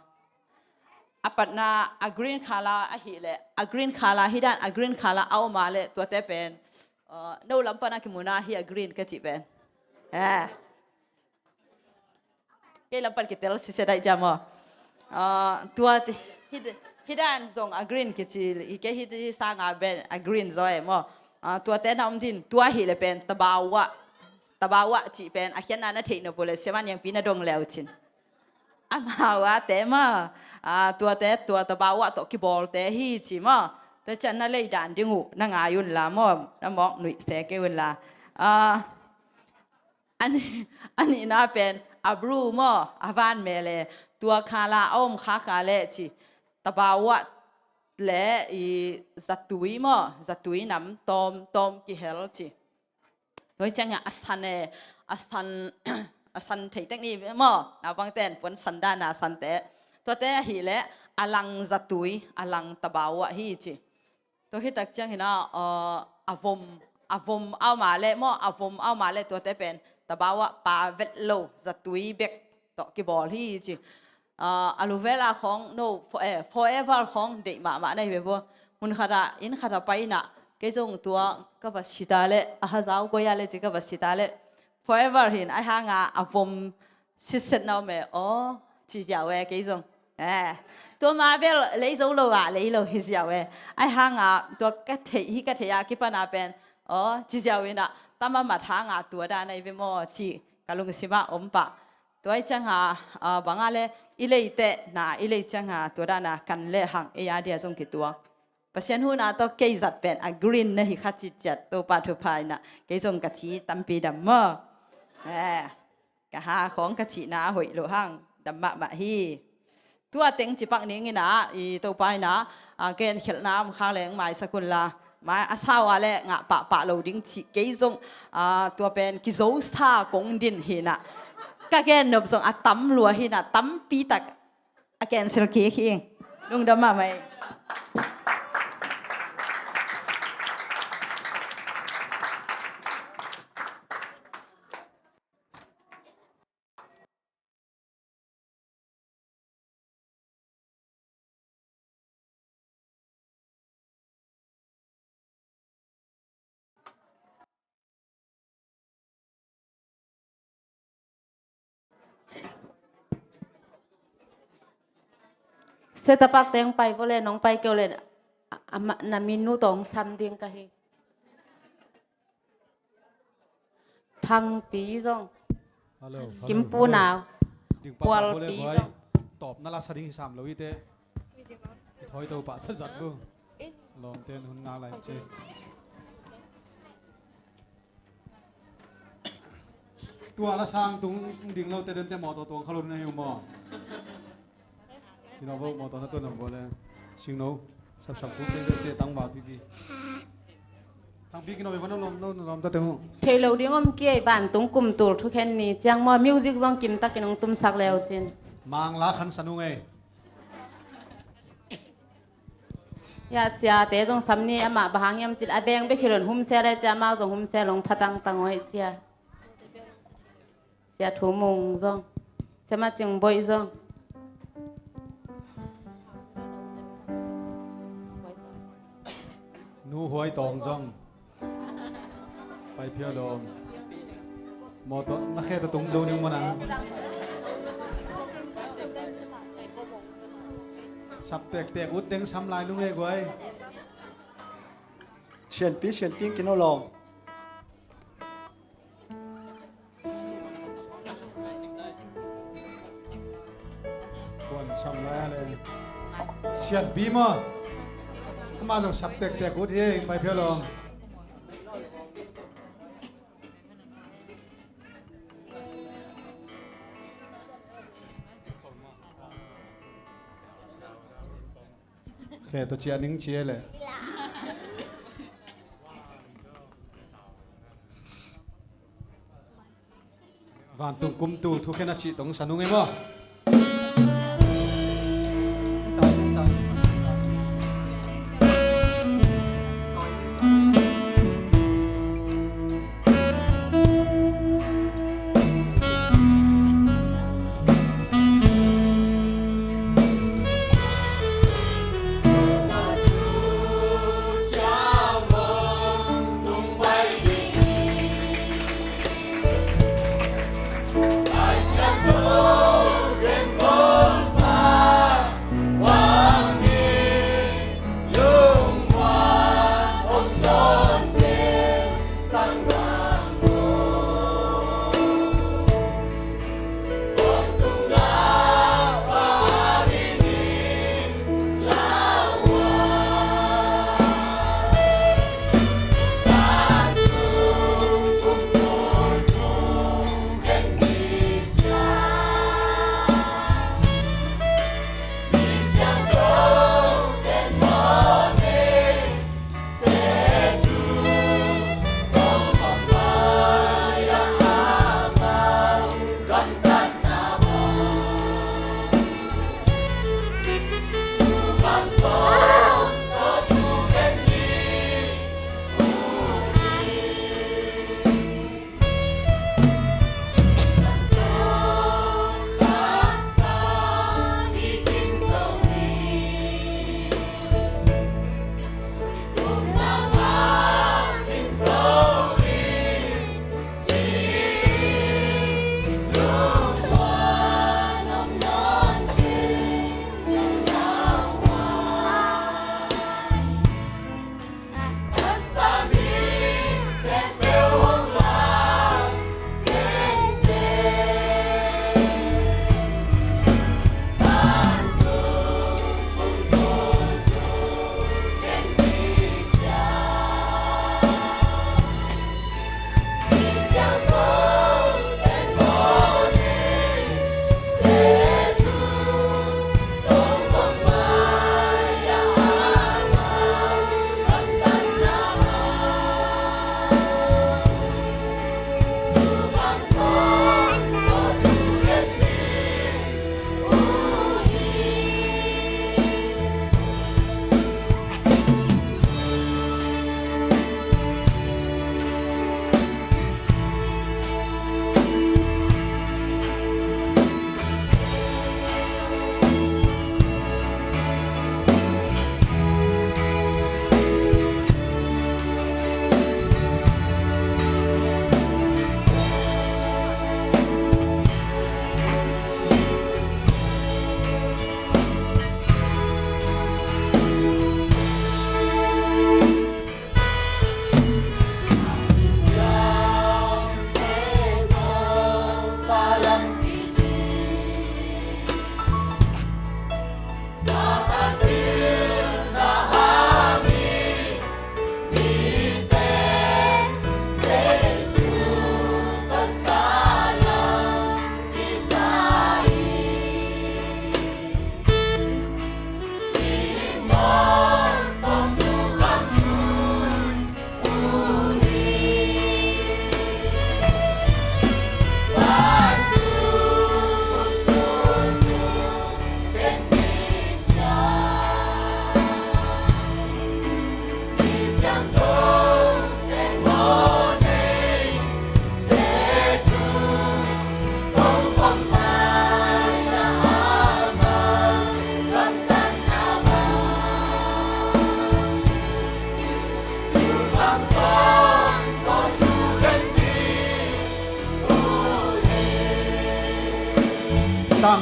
a patna a green color ahih leh, a green color hi dan, a green color a om a leh, tuate pen, a, no lam pana kimu na hi a green ka cih pen. Eh. Kei lam pan kitel sisia daih ciam aw. Ah, tua ti-, hi, hi dan zong a green kici, hi kei hi, hi sanga ben a green zaw e maw. Ah, tuate na om din, tua hi le pen, tabawa, tabawa cih pen, a khiatna na theih nop uh le, siaman yangpi na dong leu cin. Amau a te maw, ah, tuate, tua tabawa tawh kibawlte hi ci maw. Tua cian na lei dan ding uh, na ngai un la maw, na mawk nuih se kei un la. Ah, A ni-, a nihna pen, a blue maw, a van mel e, tua khala a om khak a leh ci, tabawa le i zatui maw, zatui nam tawm, tawm kihel ci. Tua ciangin a san e, a san, a san thei tek ni maw, naupangten puan san dan a sante. Tuate ahih leh, a lang zatui, a lang tabawa hi ci. Tua hi tak ciangin ah, ah, a vom, a vom a om a leh maw, a vom a om a leh tuate pen, tabawa pa vet lo, zatui bek tawh kibawl hi ci. Ah, a luvela khawng, no, for-, eh, forever khawng deih mahmah na hi ve bua. Mun khat ah, inn khat ah pai in ah, kei zong tua ka va si ta leh, a hazau goi a leh ci ka va si ta leh, forever hi in, ahi hang a, a vom sitset na om e, aw, ci ziau e, kei zong. Eh, tua ma bel lei zo lo ah, lei lo hi ziau e. Ahi hang a, tua ka theih hi ka theih a kipan a pen, aw, ci ziau in ah, tam a mat hang a tua dan ahi ve maw, ci ka lungsim ah om pah. Tua ahih ciang a, ah, bang a leh, i lei teh na, i lei ciang a, tua dan a kan leh hang, ei a dia zong kituak. Pasian huhna tawh kei zat pen a green na hi kha ci ciat, Topa thupha in ah, kei zong ka thi tampi dam maw. Eh, ka ha khawng ka thihna a hoih loh hang, dam mahmah hi. Tua teng ci pak ning in ah, i Topa in ah, a, genkhelhna om khak leng maisak un la. Mai a sau a leh ngah pahpah lo ding cih kei zong, a, tua pen kizosa kong din hi in ah. Ka gen nop zong a tam lua hi in ah, tampi tak a cancel kik hi ing. Lungdam mahmah ing. Setup-a teng pai vua le, nong pai kei uh le, a, a, na min uh tawh sam ding ka hi. Thangpi zong. Hello, hello, Kimpu hello. Nau. Ding pa pa Pualpi le guai. Zong. Tawp na la sa ding hi sam lo i te. Ki thoi to pa sa zat bu. Lawmte hun ngak lai ci. Tua la sang tung ding lo te den te mawtaw tuang kha lo na hi uh maw? Kino bo mawtaw na tuan lo bo le. Singno. Sapsap kuk te te tang ba pipi. Tang pi kino bo na lawm lo na lawm ta te mu. Thei lo ding om kiai vantung kum tul thukhen ni ciang maw music zong kim takin hong tumsak leu cin. Mang la khan sa nung ei. Ya, siate zong sam ni amah bang hang hiam cil a veng bek hi lo in humsia le cia amau zong humsia long phatang tang oi cia. Sia Thu Mung zong. Sia Ma Cing Boih zong. Nu Huai Tawng zong. Pai phial lawm. Mawtaw na khe ta tung zo ning maw nang. Sap tektek ut deng sam lai lung e guai. Sianpi, sianpi kino lawm. Kuan sam lai a le. Sianpi maw. Ama zong sap tektek ut hi, pai phial lawm. Khe tawh ciah ning cia le. Vantung kum tul thukhen a cih tong sa nung e maw?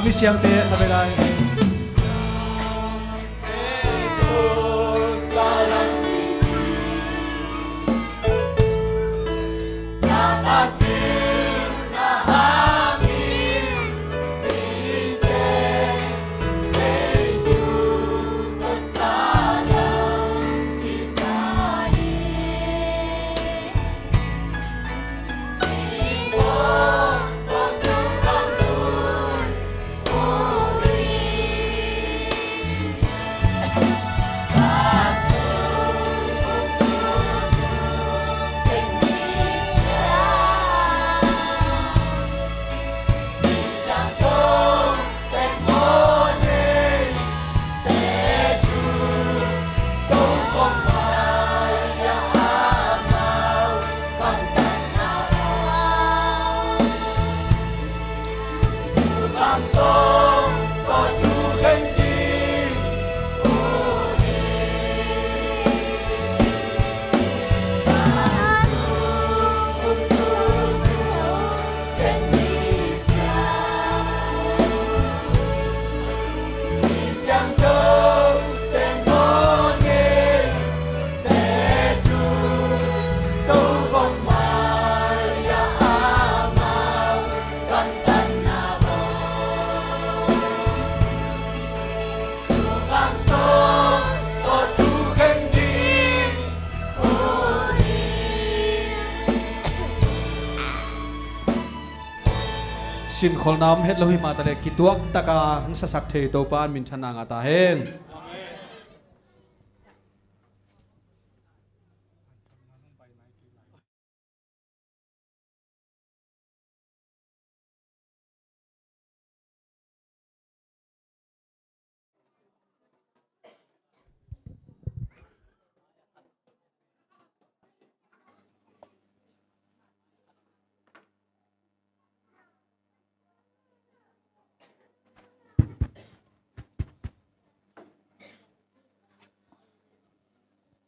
Misiangte kha ve lai. Sinkholhna om het lo hi mah ta leh kituak taka hong sasak thei Topa in minthanna ngah ta hen.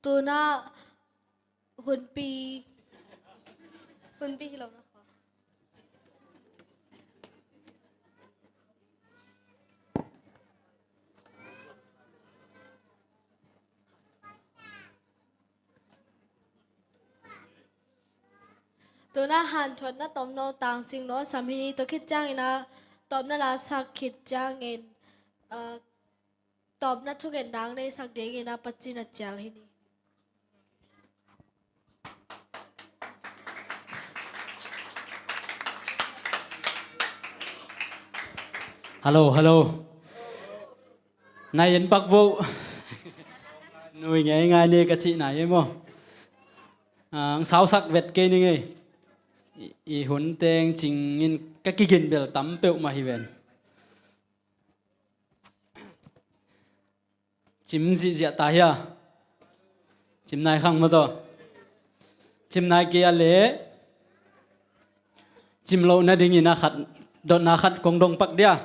Tuna hunpi, hunpi hi lo na kho. Tuna hanthotna tomno tangsing no sam hi ni. Tua khit ciangin ah tawpna la sak khit ciangin, ah, tawpna thugen dang nei sak dingin ah Pasian a cial hi ni. Hello, hello. Nai en pak vo. Nui ngei ngai ni ka cih nai e maw. Ah, ang sausak vet kei ni ngei. I, i hun teng cingin ka kigin bel tam peuhmah hi ven. Cim zihziah ta hia? Cim nai khang maw taw? Cim nai kei a leh cim loh nadingin a khat, dotna khat kong dong pak dia.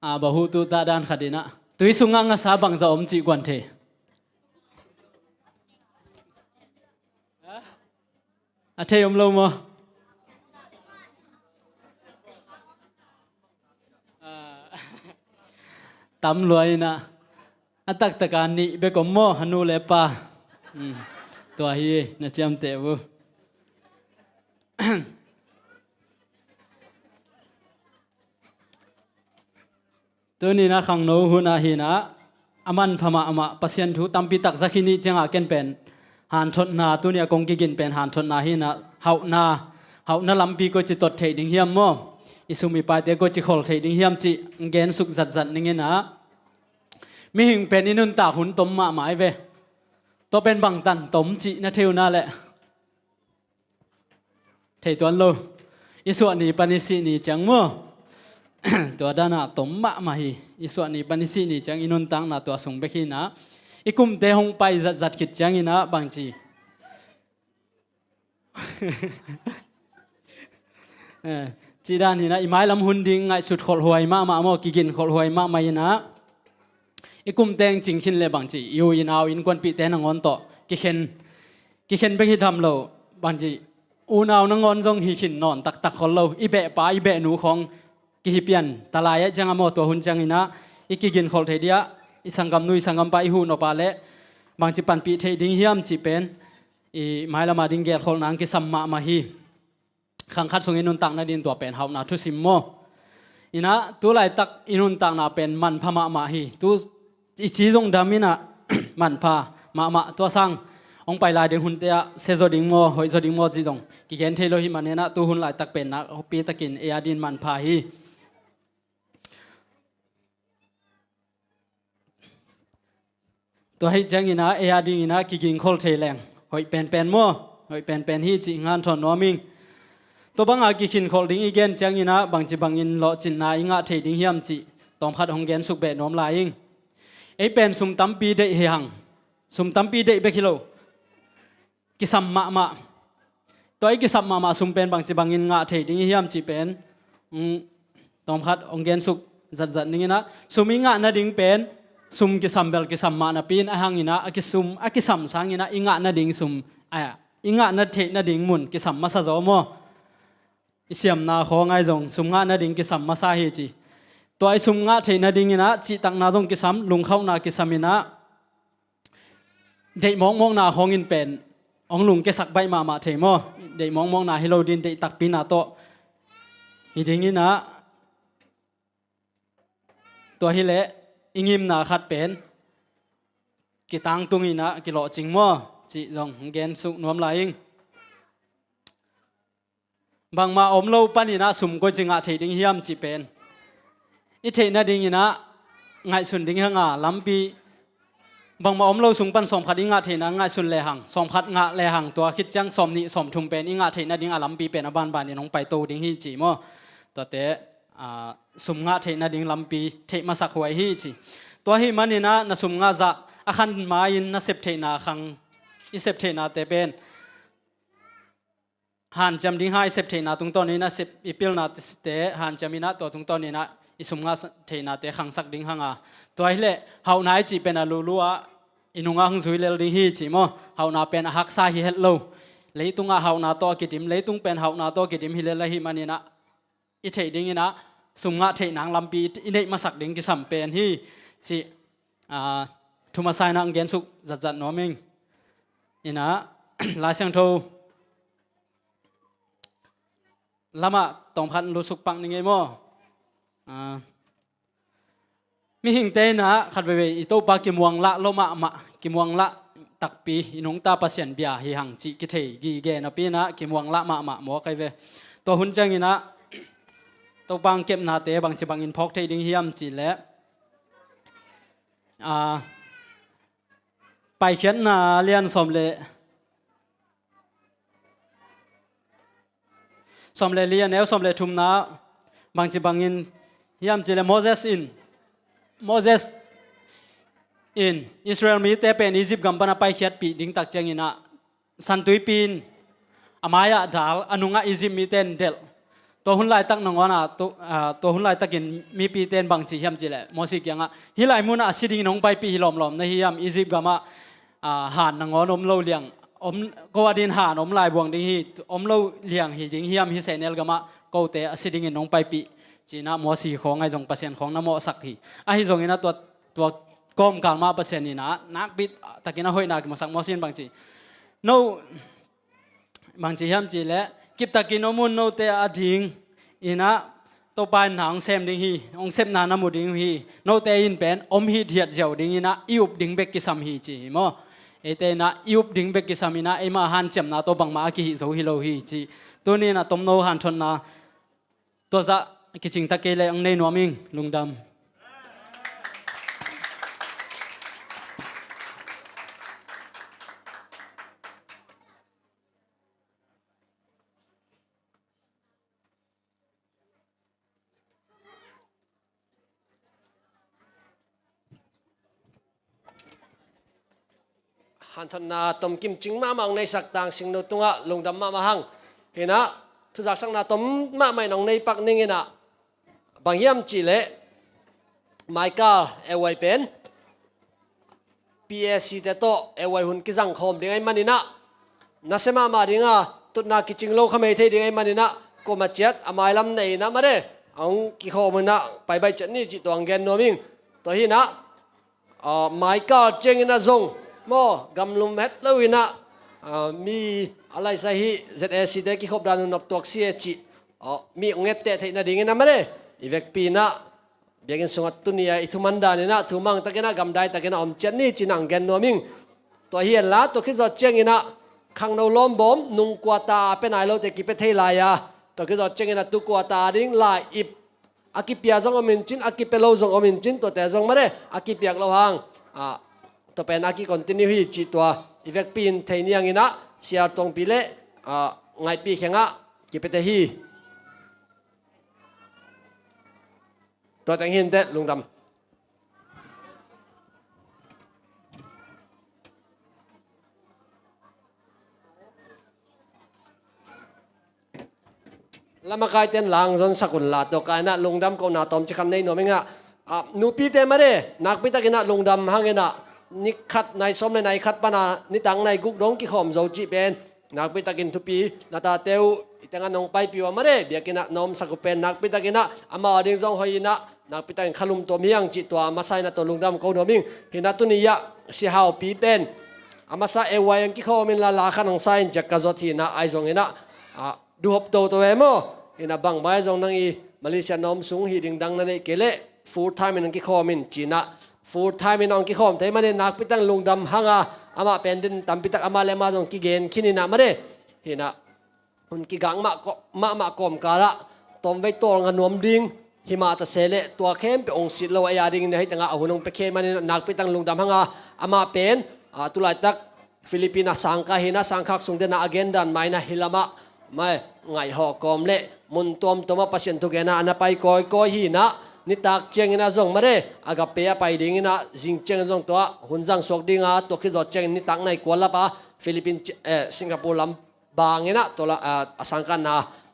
A, bahutu ta dan khat in ah tui sungah ngasa bangza om cih guan thei. A thei om lo maw? Ah, tam lua in ah a taktaka nih bek om maw, a nu le pa. Hmm. Tua hi na ciamteh uh. Tuni na khangno hun ah hi na, a manpha mahmah Pasian thu tampi tak za khin i ciangah ken pen hanthotna, tuni a kong kigin pen hanthotna hi na, hauhna, hauhna lampi koici tot theih ding hiam maw? I sum i paite koici khol theih ding hiam cih gen suk zatzat ning in ah, mihing pen i nuntak hun tom mahmah i ve. Tua pen bangtan tom cih na thei uh na leh. Thei tuan lo. I suah ni pan i sih ni ciang maw? Tua dan ah tom mahmah hi. I suah ni pan i sih ni ciang i nuntakna tua sung bek hi na. I kumte hong pai zatzat khit ciangin ah bangci. Eh, ci dan hi na, i mailam hun ding ngaihsut kholhhuai mahmah maw, kigin kholhhuai mahmah hi na. I kumteng cing khin le bangci, i u i nau innkuanpihte nangawn tawh kikhen, kikhen bek hi tham lo, bangci, unau nangawn zong hi khin nawn taktak khol lo, i behpa i behnu khawng kihi pian ta lai ah ciang a maw, tua hun cianginah i kiginkholh thei dih ah i sanggamnu i sanggampa i huh nop ah leh bangci panpih theih ding hiam cih pen i mailama ding gelkholhna ang kisam mahmah hi. Khang khat sung i nuntakna ding tua pen hauhna thusim maw? Inah tu laitak i nuntakna pen manpha mahmah hi. Tu i ci zong dam inah manpha mahmah, tua sang hong pai lai ding hunte ah sia zaw ding maw, hoih zaw ding maw cih zong kigen thei lo hi maninah tu hun laitak pen nak hopi takin ei a ding manpha hi. Tua hi cianginah ei a dinginah kiginkholh thei leng hoih penpen maw? Hoih penpen hi cih ngan thawn nuam ing. Tua banga kikhinkholh ding i gen cianginah bangci bangin lawhcinna i ngah thei ding hiam cih tawmkhat hong gensuk beh nuam lai ing. Ei pen sum tampi deih hi hang. Sum tampi deih bek hi lo, kisam mahmah. Tua i kisam mahmah sum pen bangci bangin ngah thei ding i hiam cih pen, mm, tawmkhat hong gensuk zatzat ninginah sum i ngah nading pen sum kisam bel kisam mah napi in a hanginah a kisum a kisam sanginah i ngah nading sum a i ngah na theih nading mun kisam masa zaw maw? I siamna khawng ai zong sum ngah nading kisam masa hi ci. Tua i sum ngah theih nadinginah cihtakna zong kisam, lungkhauhna kisaminah deih mawkmawkna khawngin pen hong lungkiasak baih mahmah thei maw? Deih mawkmawkna hi lo din deih takpina tawh hi dinginah tua hileh i ngimna khat pen kitangtunginah kilawhcing maw? Cih zong hong gensuk nuam lai ing. Bangmah om lo paninah sum koici ngah thei ding hiam cih pen i theih nadinginah ngaihsun ding hanga lampi, bangmah om lo sung pan sawmkhat i ngah theihna ngaihsun lehang, sawmkhat ngah lehang tua khit ciang sawmnih sawmthum pen i ngah theih nading a lampi pen a banbanin hong paito ding hi ci maw? Tuate sum ngah theih nading lampi theih masak huai hi ci. Tua hi maninah na sum ngah zah a khan ma-in na sep theihna khang, i sep theihnate pen hanciam ding ha, i sep theihna tungtawninah sep i pilnate hanciaminah tua tungtawninah i sum ngah theihnate khangsak ding hanga. Tua hileh hauhna i cih pen a lulu ah i nungah hong zui lel ding hi ci maw? Hauhna pen a haksa hi het lo. Leitungah hauhna tawh a kidim, leitung pen hauhna tawh a kidim hi lel ahi maninah i theih dinginah sum ngah theih nang lampi i neih masak ding kisam pen hi cih, ah, thumasa inah ang gensuk zatzat nuam ing. Inah Lai Siangtho lamah tawmkhat lusuk pak ning ei maw? Ah, mihingte inah khat veivei i Topa kimuanglah lo mahmah, kimuanglah takpi i nungta Pasian bia hi hang cih kithei gige napi inah kimuanglah mahmah maw kai ve. Tua hun cianginah Topa ang kepnate bangci bangin phawk thei ding hiam cihleh, ah, Paikhiatna lian sawm le sawm le li a neu sawm le thumna bangci bangin hiam cihleh Moses in, Moses in Israel mite pen Egypt gam pana paikhiatpih ding tak cianginah Santuipi in a mai-ah dal, a nungah Egypt mite in delh. Tua hun laitak nangawn ah, tu-, ah, tua hun laitakin mipite in bangci hiam cihleh Mosi kiangah, hih lai munah a si dingin hong paipih hi lawmlawm na hi hiam? Egypt gamah, ah, han nangawn om lo liang, om, ko a din han om lai buang ding hi, om lo liang hi ding hiam hih sehnel gamah kote a si dingin hong paipih? Cinah Mosi khawng ai zong Pasian khawng na mawhsak hi. Ahi zonginah tua, tua kawmkal mah Pasian inah nakpi takin a hoihna kimusak Mosi in bangci, no, bangci hiam cihleh, kiptakin om un, note a ding inah Topa in na hong sem ding hi, hong sepna na mu ding hi, note in pen om hithiat ziau dinginah i up ding bek kisam hi ci hi maw? Eite inah i up ding bek kisam inah eima hanciamna tawh bangmah a kihih zo hi lo hi ci. Tuni inah tomno hanthotna tua zah kicingta kei leh ang nei nuam ing. Lungdam. Hanthotna tomkim cing mahmah hong neisak Tang Singnu tungah lungdam mahmah hang. Hinah thuzaksakna tom mahmah in hong neipak ninginah bang hiam cihleh Michael Ewai pen P A C te tawh Ewai hun kizangkhawm ding ahi maninah nasia mahmah dinga tutna kicing lo khamei thei ding ahi maninah kuama ciat a mailam nei inah mare hong kikhawm inah pai baih ciat ni cih tua hong gen nuam ing. Tua hi inah, ah, maikal ciang inah zong maw, gamlum het lo inah, ah, mi a laisa hi, Z A C te kikhop dan uh nop tuak si e cih, ah, mi hong etteh theih nading inah mare, i vekpi inah biakinn sungah tuni a i thuman dan inah thumang tak inah gamdai tak inah om ciat ni ci-in hong gen nuam ing. Tua hi henla, tua khit zawh ciang inah khangno lawmbawm nung kuata a pia nai lote kipia thei lai a, tua khit zawh ciang inah tu kuata a ding lai ip a kipia zong om in cin, a kipia lo zong om in cin, tuate zong mare a kipiak loh hang, ah, tua pen a ki-continue hi cih tua i vekpi in thei ni hang inah, Sia Tuangpi le, ah, Ngaihpi khengah kipiate hi. Tua teng hi inteh, lungdam. Lamakaite'n lang zon sak unla, tua ka inah lungdam kohna tawmcik khat nei nuam ing ah, ah, nupite mare, nakpi tak inah lungdam hang inah, ni khat nai sawm le nai khat pan a nitak nai guk dong kikhawm zo cih pen nakpi takin thupi. Na tate uh i tengah nong paipih uh a mare, biakinn ah na omsak uh pen nakpi tak inah amau a ding zong hoih inah, nakpi takin khalum tuam hi hang cih tua a masa inah tua lungdam ko nuam ing. Hi inah tuni ah Sia Haupi pen a masa A Y hong kikhawm inla, la khat hong sa in ciah ka zot hi inah, ahi zong inah, ah, duhop toto e maw. Hi inah bangbang ahi zong nang i Malaysia na om sung hi ding dang na neih kei leh full time in hong kikhawm in ci inah, full time in hong kikhawm thei manin nakpi takin lungdam hang a, amah pen den tampi tak amah le amah zong kigen khin inah mare. Hi inah hun kigak mah ko-, mahmah kawmkal ah tawmvei tawlnga nuam ding hi mah ta se leh, tua khempeuh hong sit lo a, ei a dingin hih tengah a hun hong pia khin manin nakpi takin lungdam hang a, amah pen, ah, tu laitak Philippine a sangkah hi inah, sangkhak sung den a a gen dan mah inah hih lamah mai ngaihhawh kawm le mun tuamtuam ah Pasian thugen a a na pai kawikawi hi inah, nitak ciang inah zong mare Agape a pai ding inah, zing ciangin zong tua hun zang suak ding a, tua khit zawh ciangin nitak nai kua lap a Philippine ci-, eh, Singapore lam bang inah tua la, ah, a sangkahna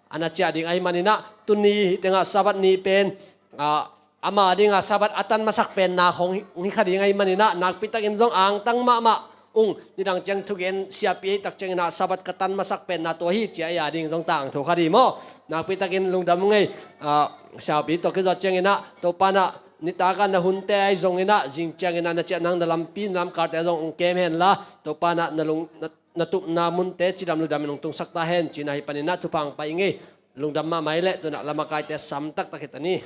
a na ciah ding ahih man inah, tuni hih tengah Sabbath ni pen, ah, ama dingah Sabbath a tan masak penna khong hi, hi kha ding ahih man inah, nakpi takin zong angtang mahmah ung. Nidang ciang thugen siapi ahih tak ciang inah Sabbath ka tan masak penna tua hi ci a, ei a ding zong tangthu kha ding maw. Nakpi takin lungdam ung ei, ah, Sia Haupi, tua khit zawh ciang inah Topa inah nitak a na hunte ahi zong inah, zing ciang inah na ciah nang na lampi, na lamkalte zong hong kem henla, Topa inah na lung, na na tupna munte cidam ludam in hong tungsak ta hen ci inah, hih pan inah thupha hong pai ing ei. Lungdam mahmah hi leh, tu inah lamakaite sam taktak hi ta ni.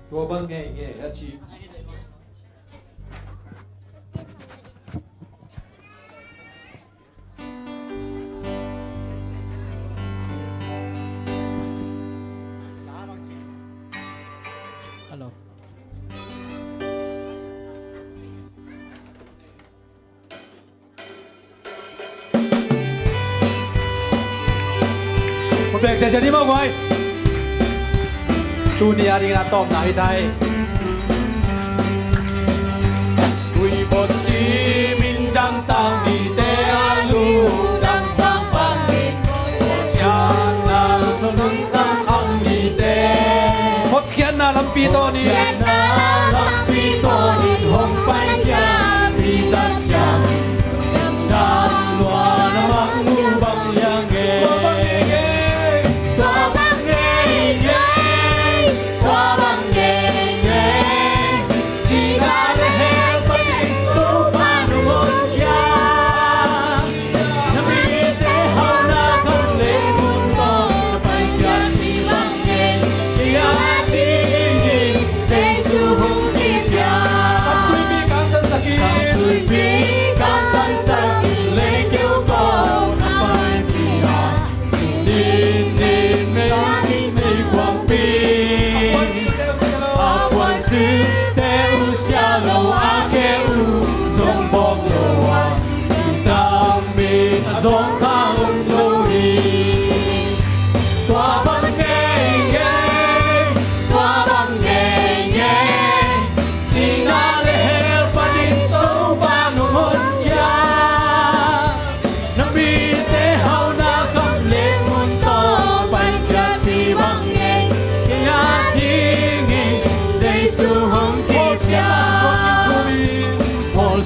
Tua bang ngeingei a ci. Hello. Khut beng siasia ni maw guai. Tuni a dingin a tawpna hi ta hi. Tuibot ci min dang tang mite a lu dang sang pan min siatna lu thunun tang khang mite. Hotkhiatna lampi tawh ni. Hotkhiatna lampi tawh ni hong pai kia mi tan ciang.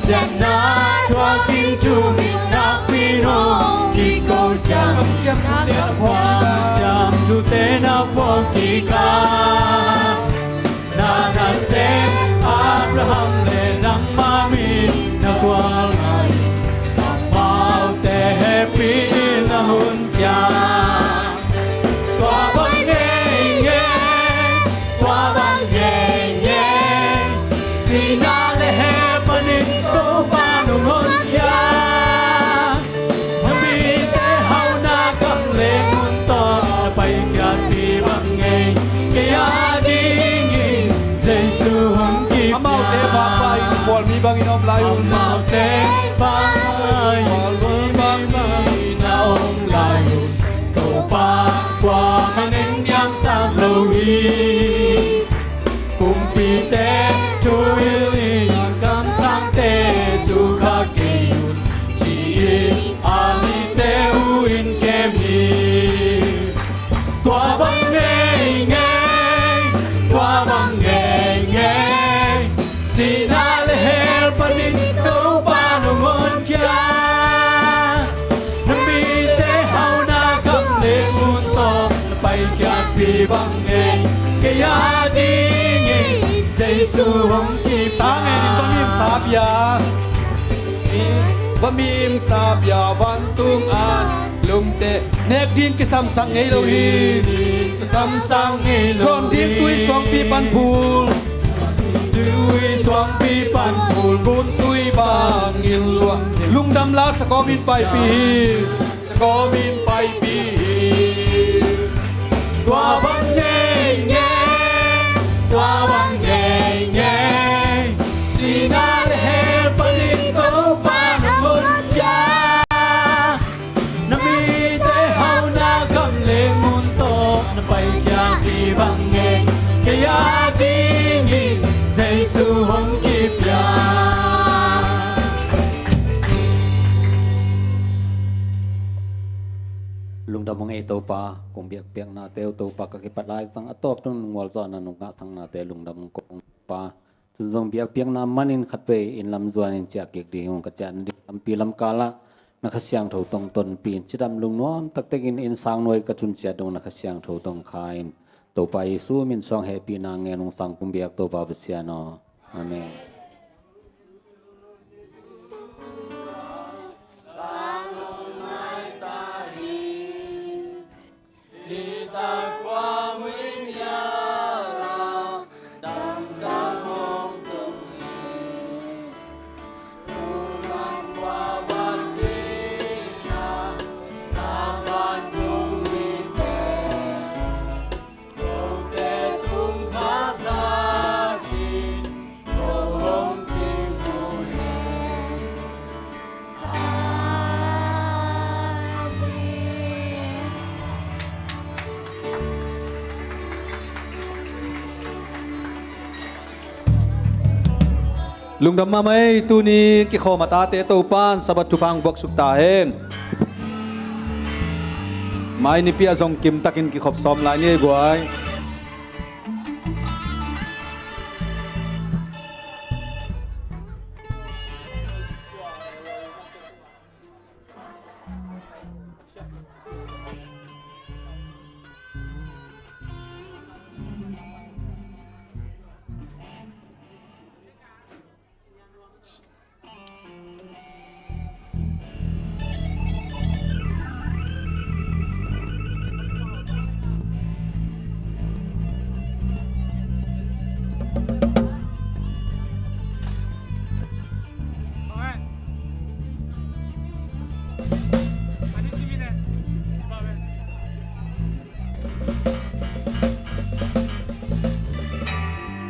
Siatna thuak in thu min nakpi in hong kiko ciang, kamciam thute na phuang kik a, na nasem Abraham le nangmah min na gual ngai, amaute hehpih in na hun kia. Tua bang ngeingei, tua bang ngeingei, sihna le hell panin Topa nong honkhia. Na mite hauna gam le mun tawh na paikhiatpih bang ngei, kei a dingin Jesu hong kipia. Amaute vangvang in khualmi bangin a om lai un. Amaute vangvang in khualmi bangin a om lai un. Topa kuamah neng niamsak lo hi. Kumpite thuhilh in, kamsangte sukha kei un, ci-in a mite hu in kem hi. Tua bang ngeingei, tua bang ngeingei, sihna le hell panin Topa nong honkhia. Na mite hauna gam le mun tawh na paikhiatpih bang ngei, kei a dingin Jesu hong kipia. Sa ngen in, va mim sa pia. Va mim sa pia vantung an lungte, nek ding kisamsak ngei lo hi. Kisamsak ngei lo hi. Khuam ding tui suangpi pan phul. Tui suangpi pan phul, gun tui bangin luah. Lungdam la, sakawm in paipih hi. Sakawm in paipih hi. Tua bang ngeingei, tua bang ngeingei, sihna le hell panin Topa nong honkhia. Na mite hauna gam le mun tawh na paikhiatpih bang ngei, kei a dingin Jesu hong kipia. Lungdam hong ei Topa, kong biakpiaknate uh Topa ka kipat lai zang a tawp tung nung mualzawhna nung ngahsaknate lungdam hong kong Topa. Tun zong biakpiakna manin khatvei inn lam zuanin ciah kik ding hong ka ciah ding lampi lamkalah na Kha Siangtho tong tonpih in, cidam lungnuam taktakin inn sang nuai ka tun ciat dong na Kha Siangtho tong kha in. Topa Jesu min suang hehpihna ngen hong sang kong biak Topa Pasian aw. Amen. Lungdam mahmah ei, tuni kikhawm a tate Topa'n Sabbath thupha hong buaksuk ta hen. Mai nipi ah zong kimtakin kikhop sawm lai ni ei guai.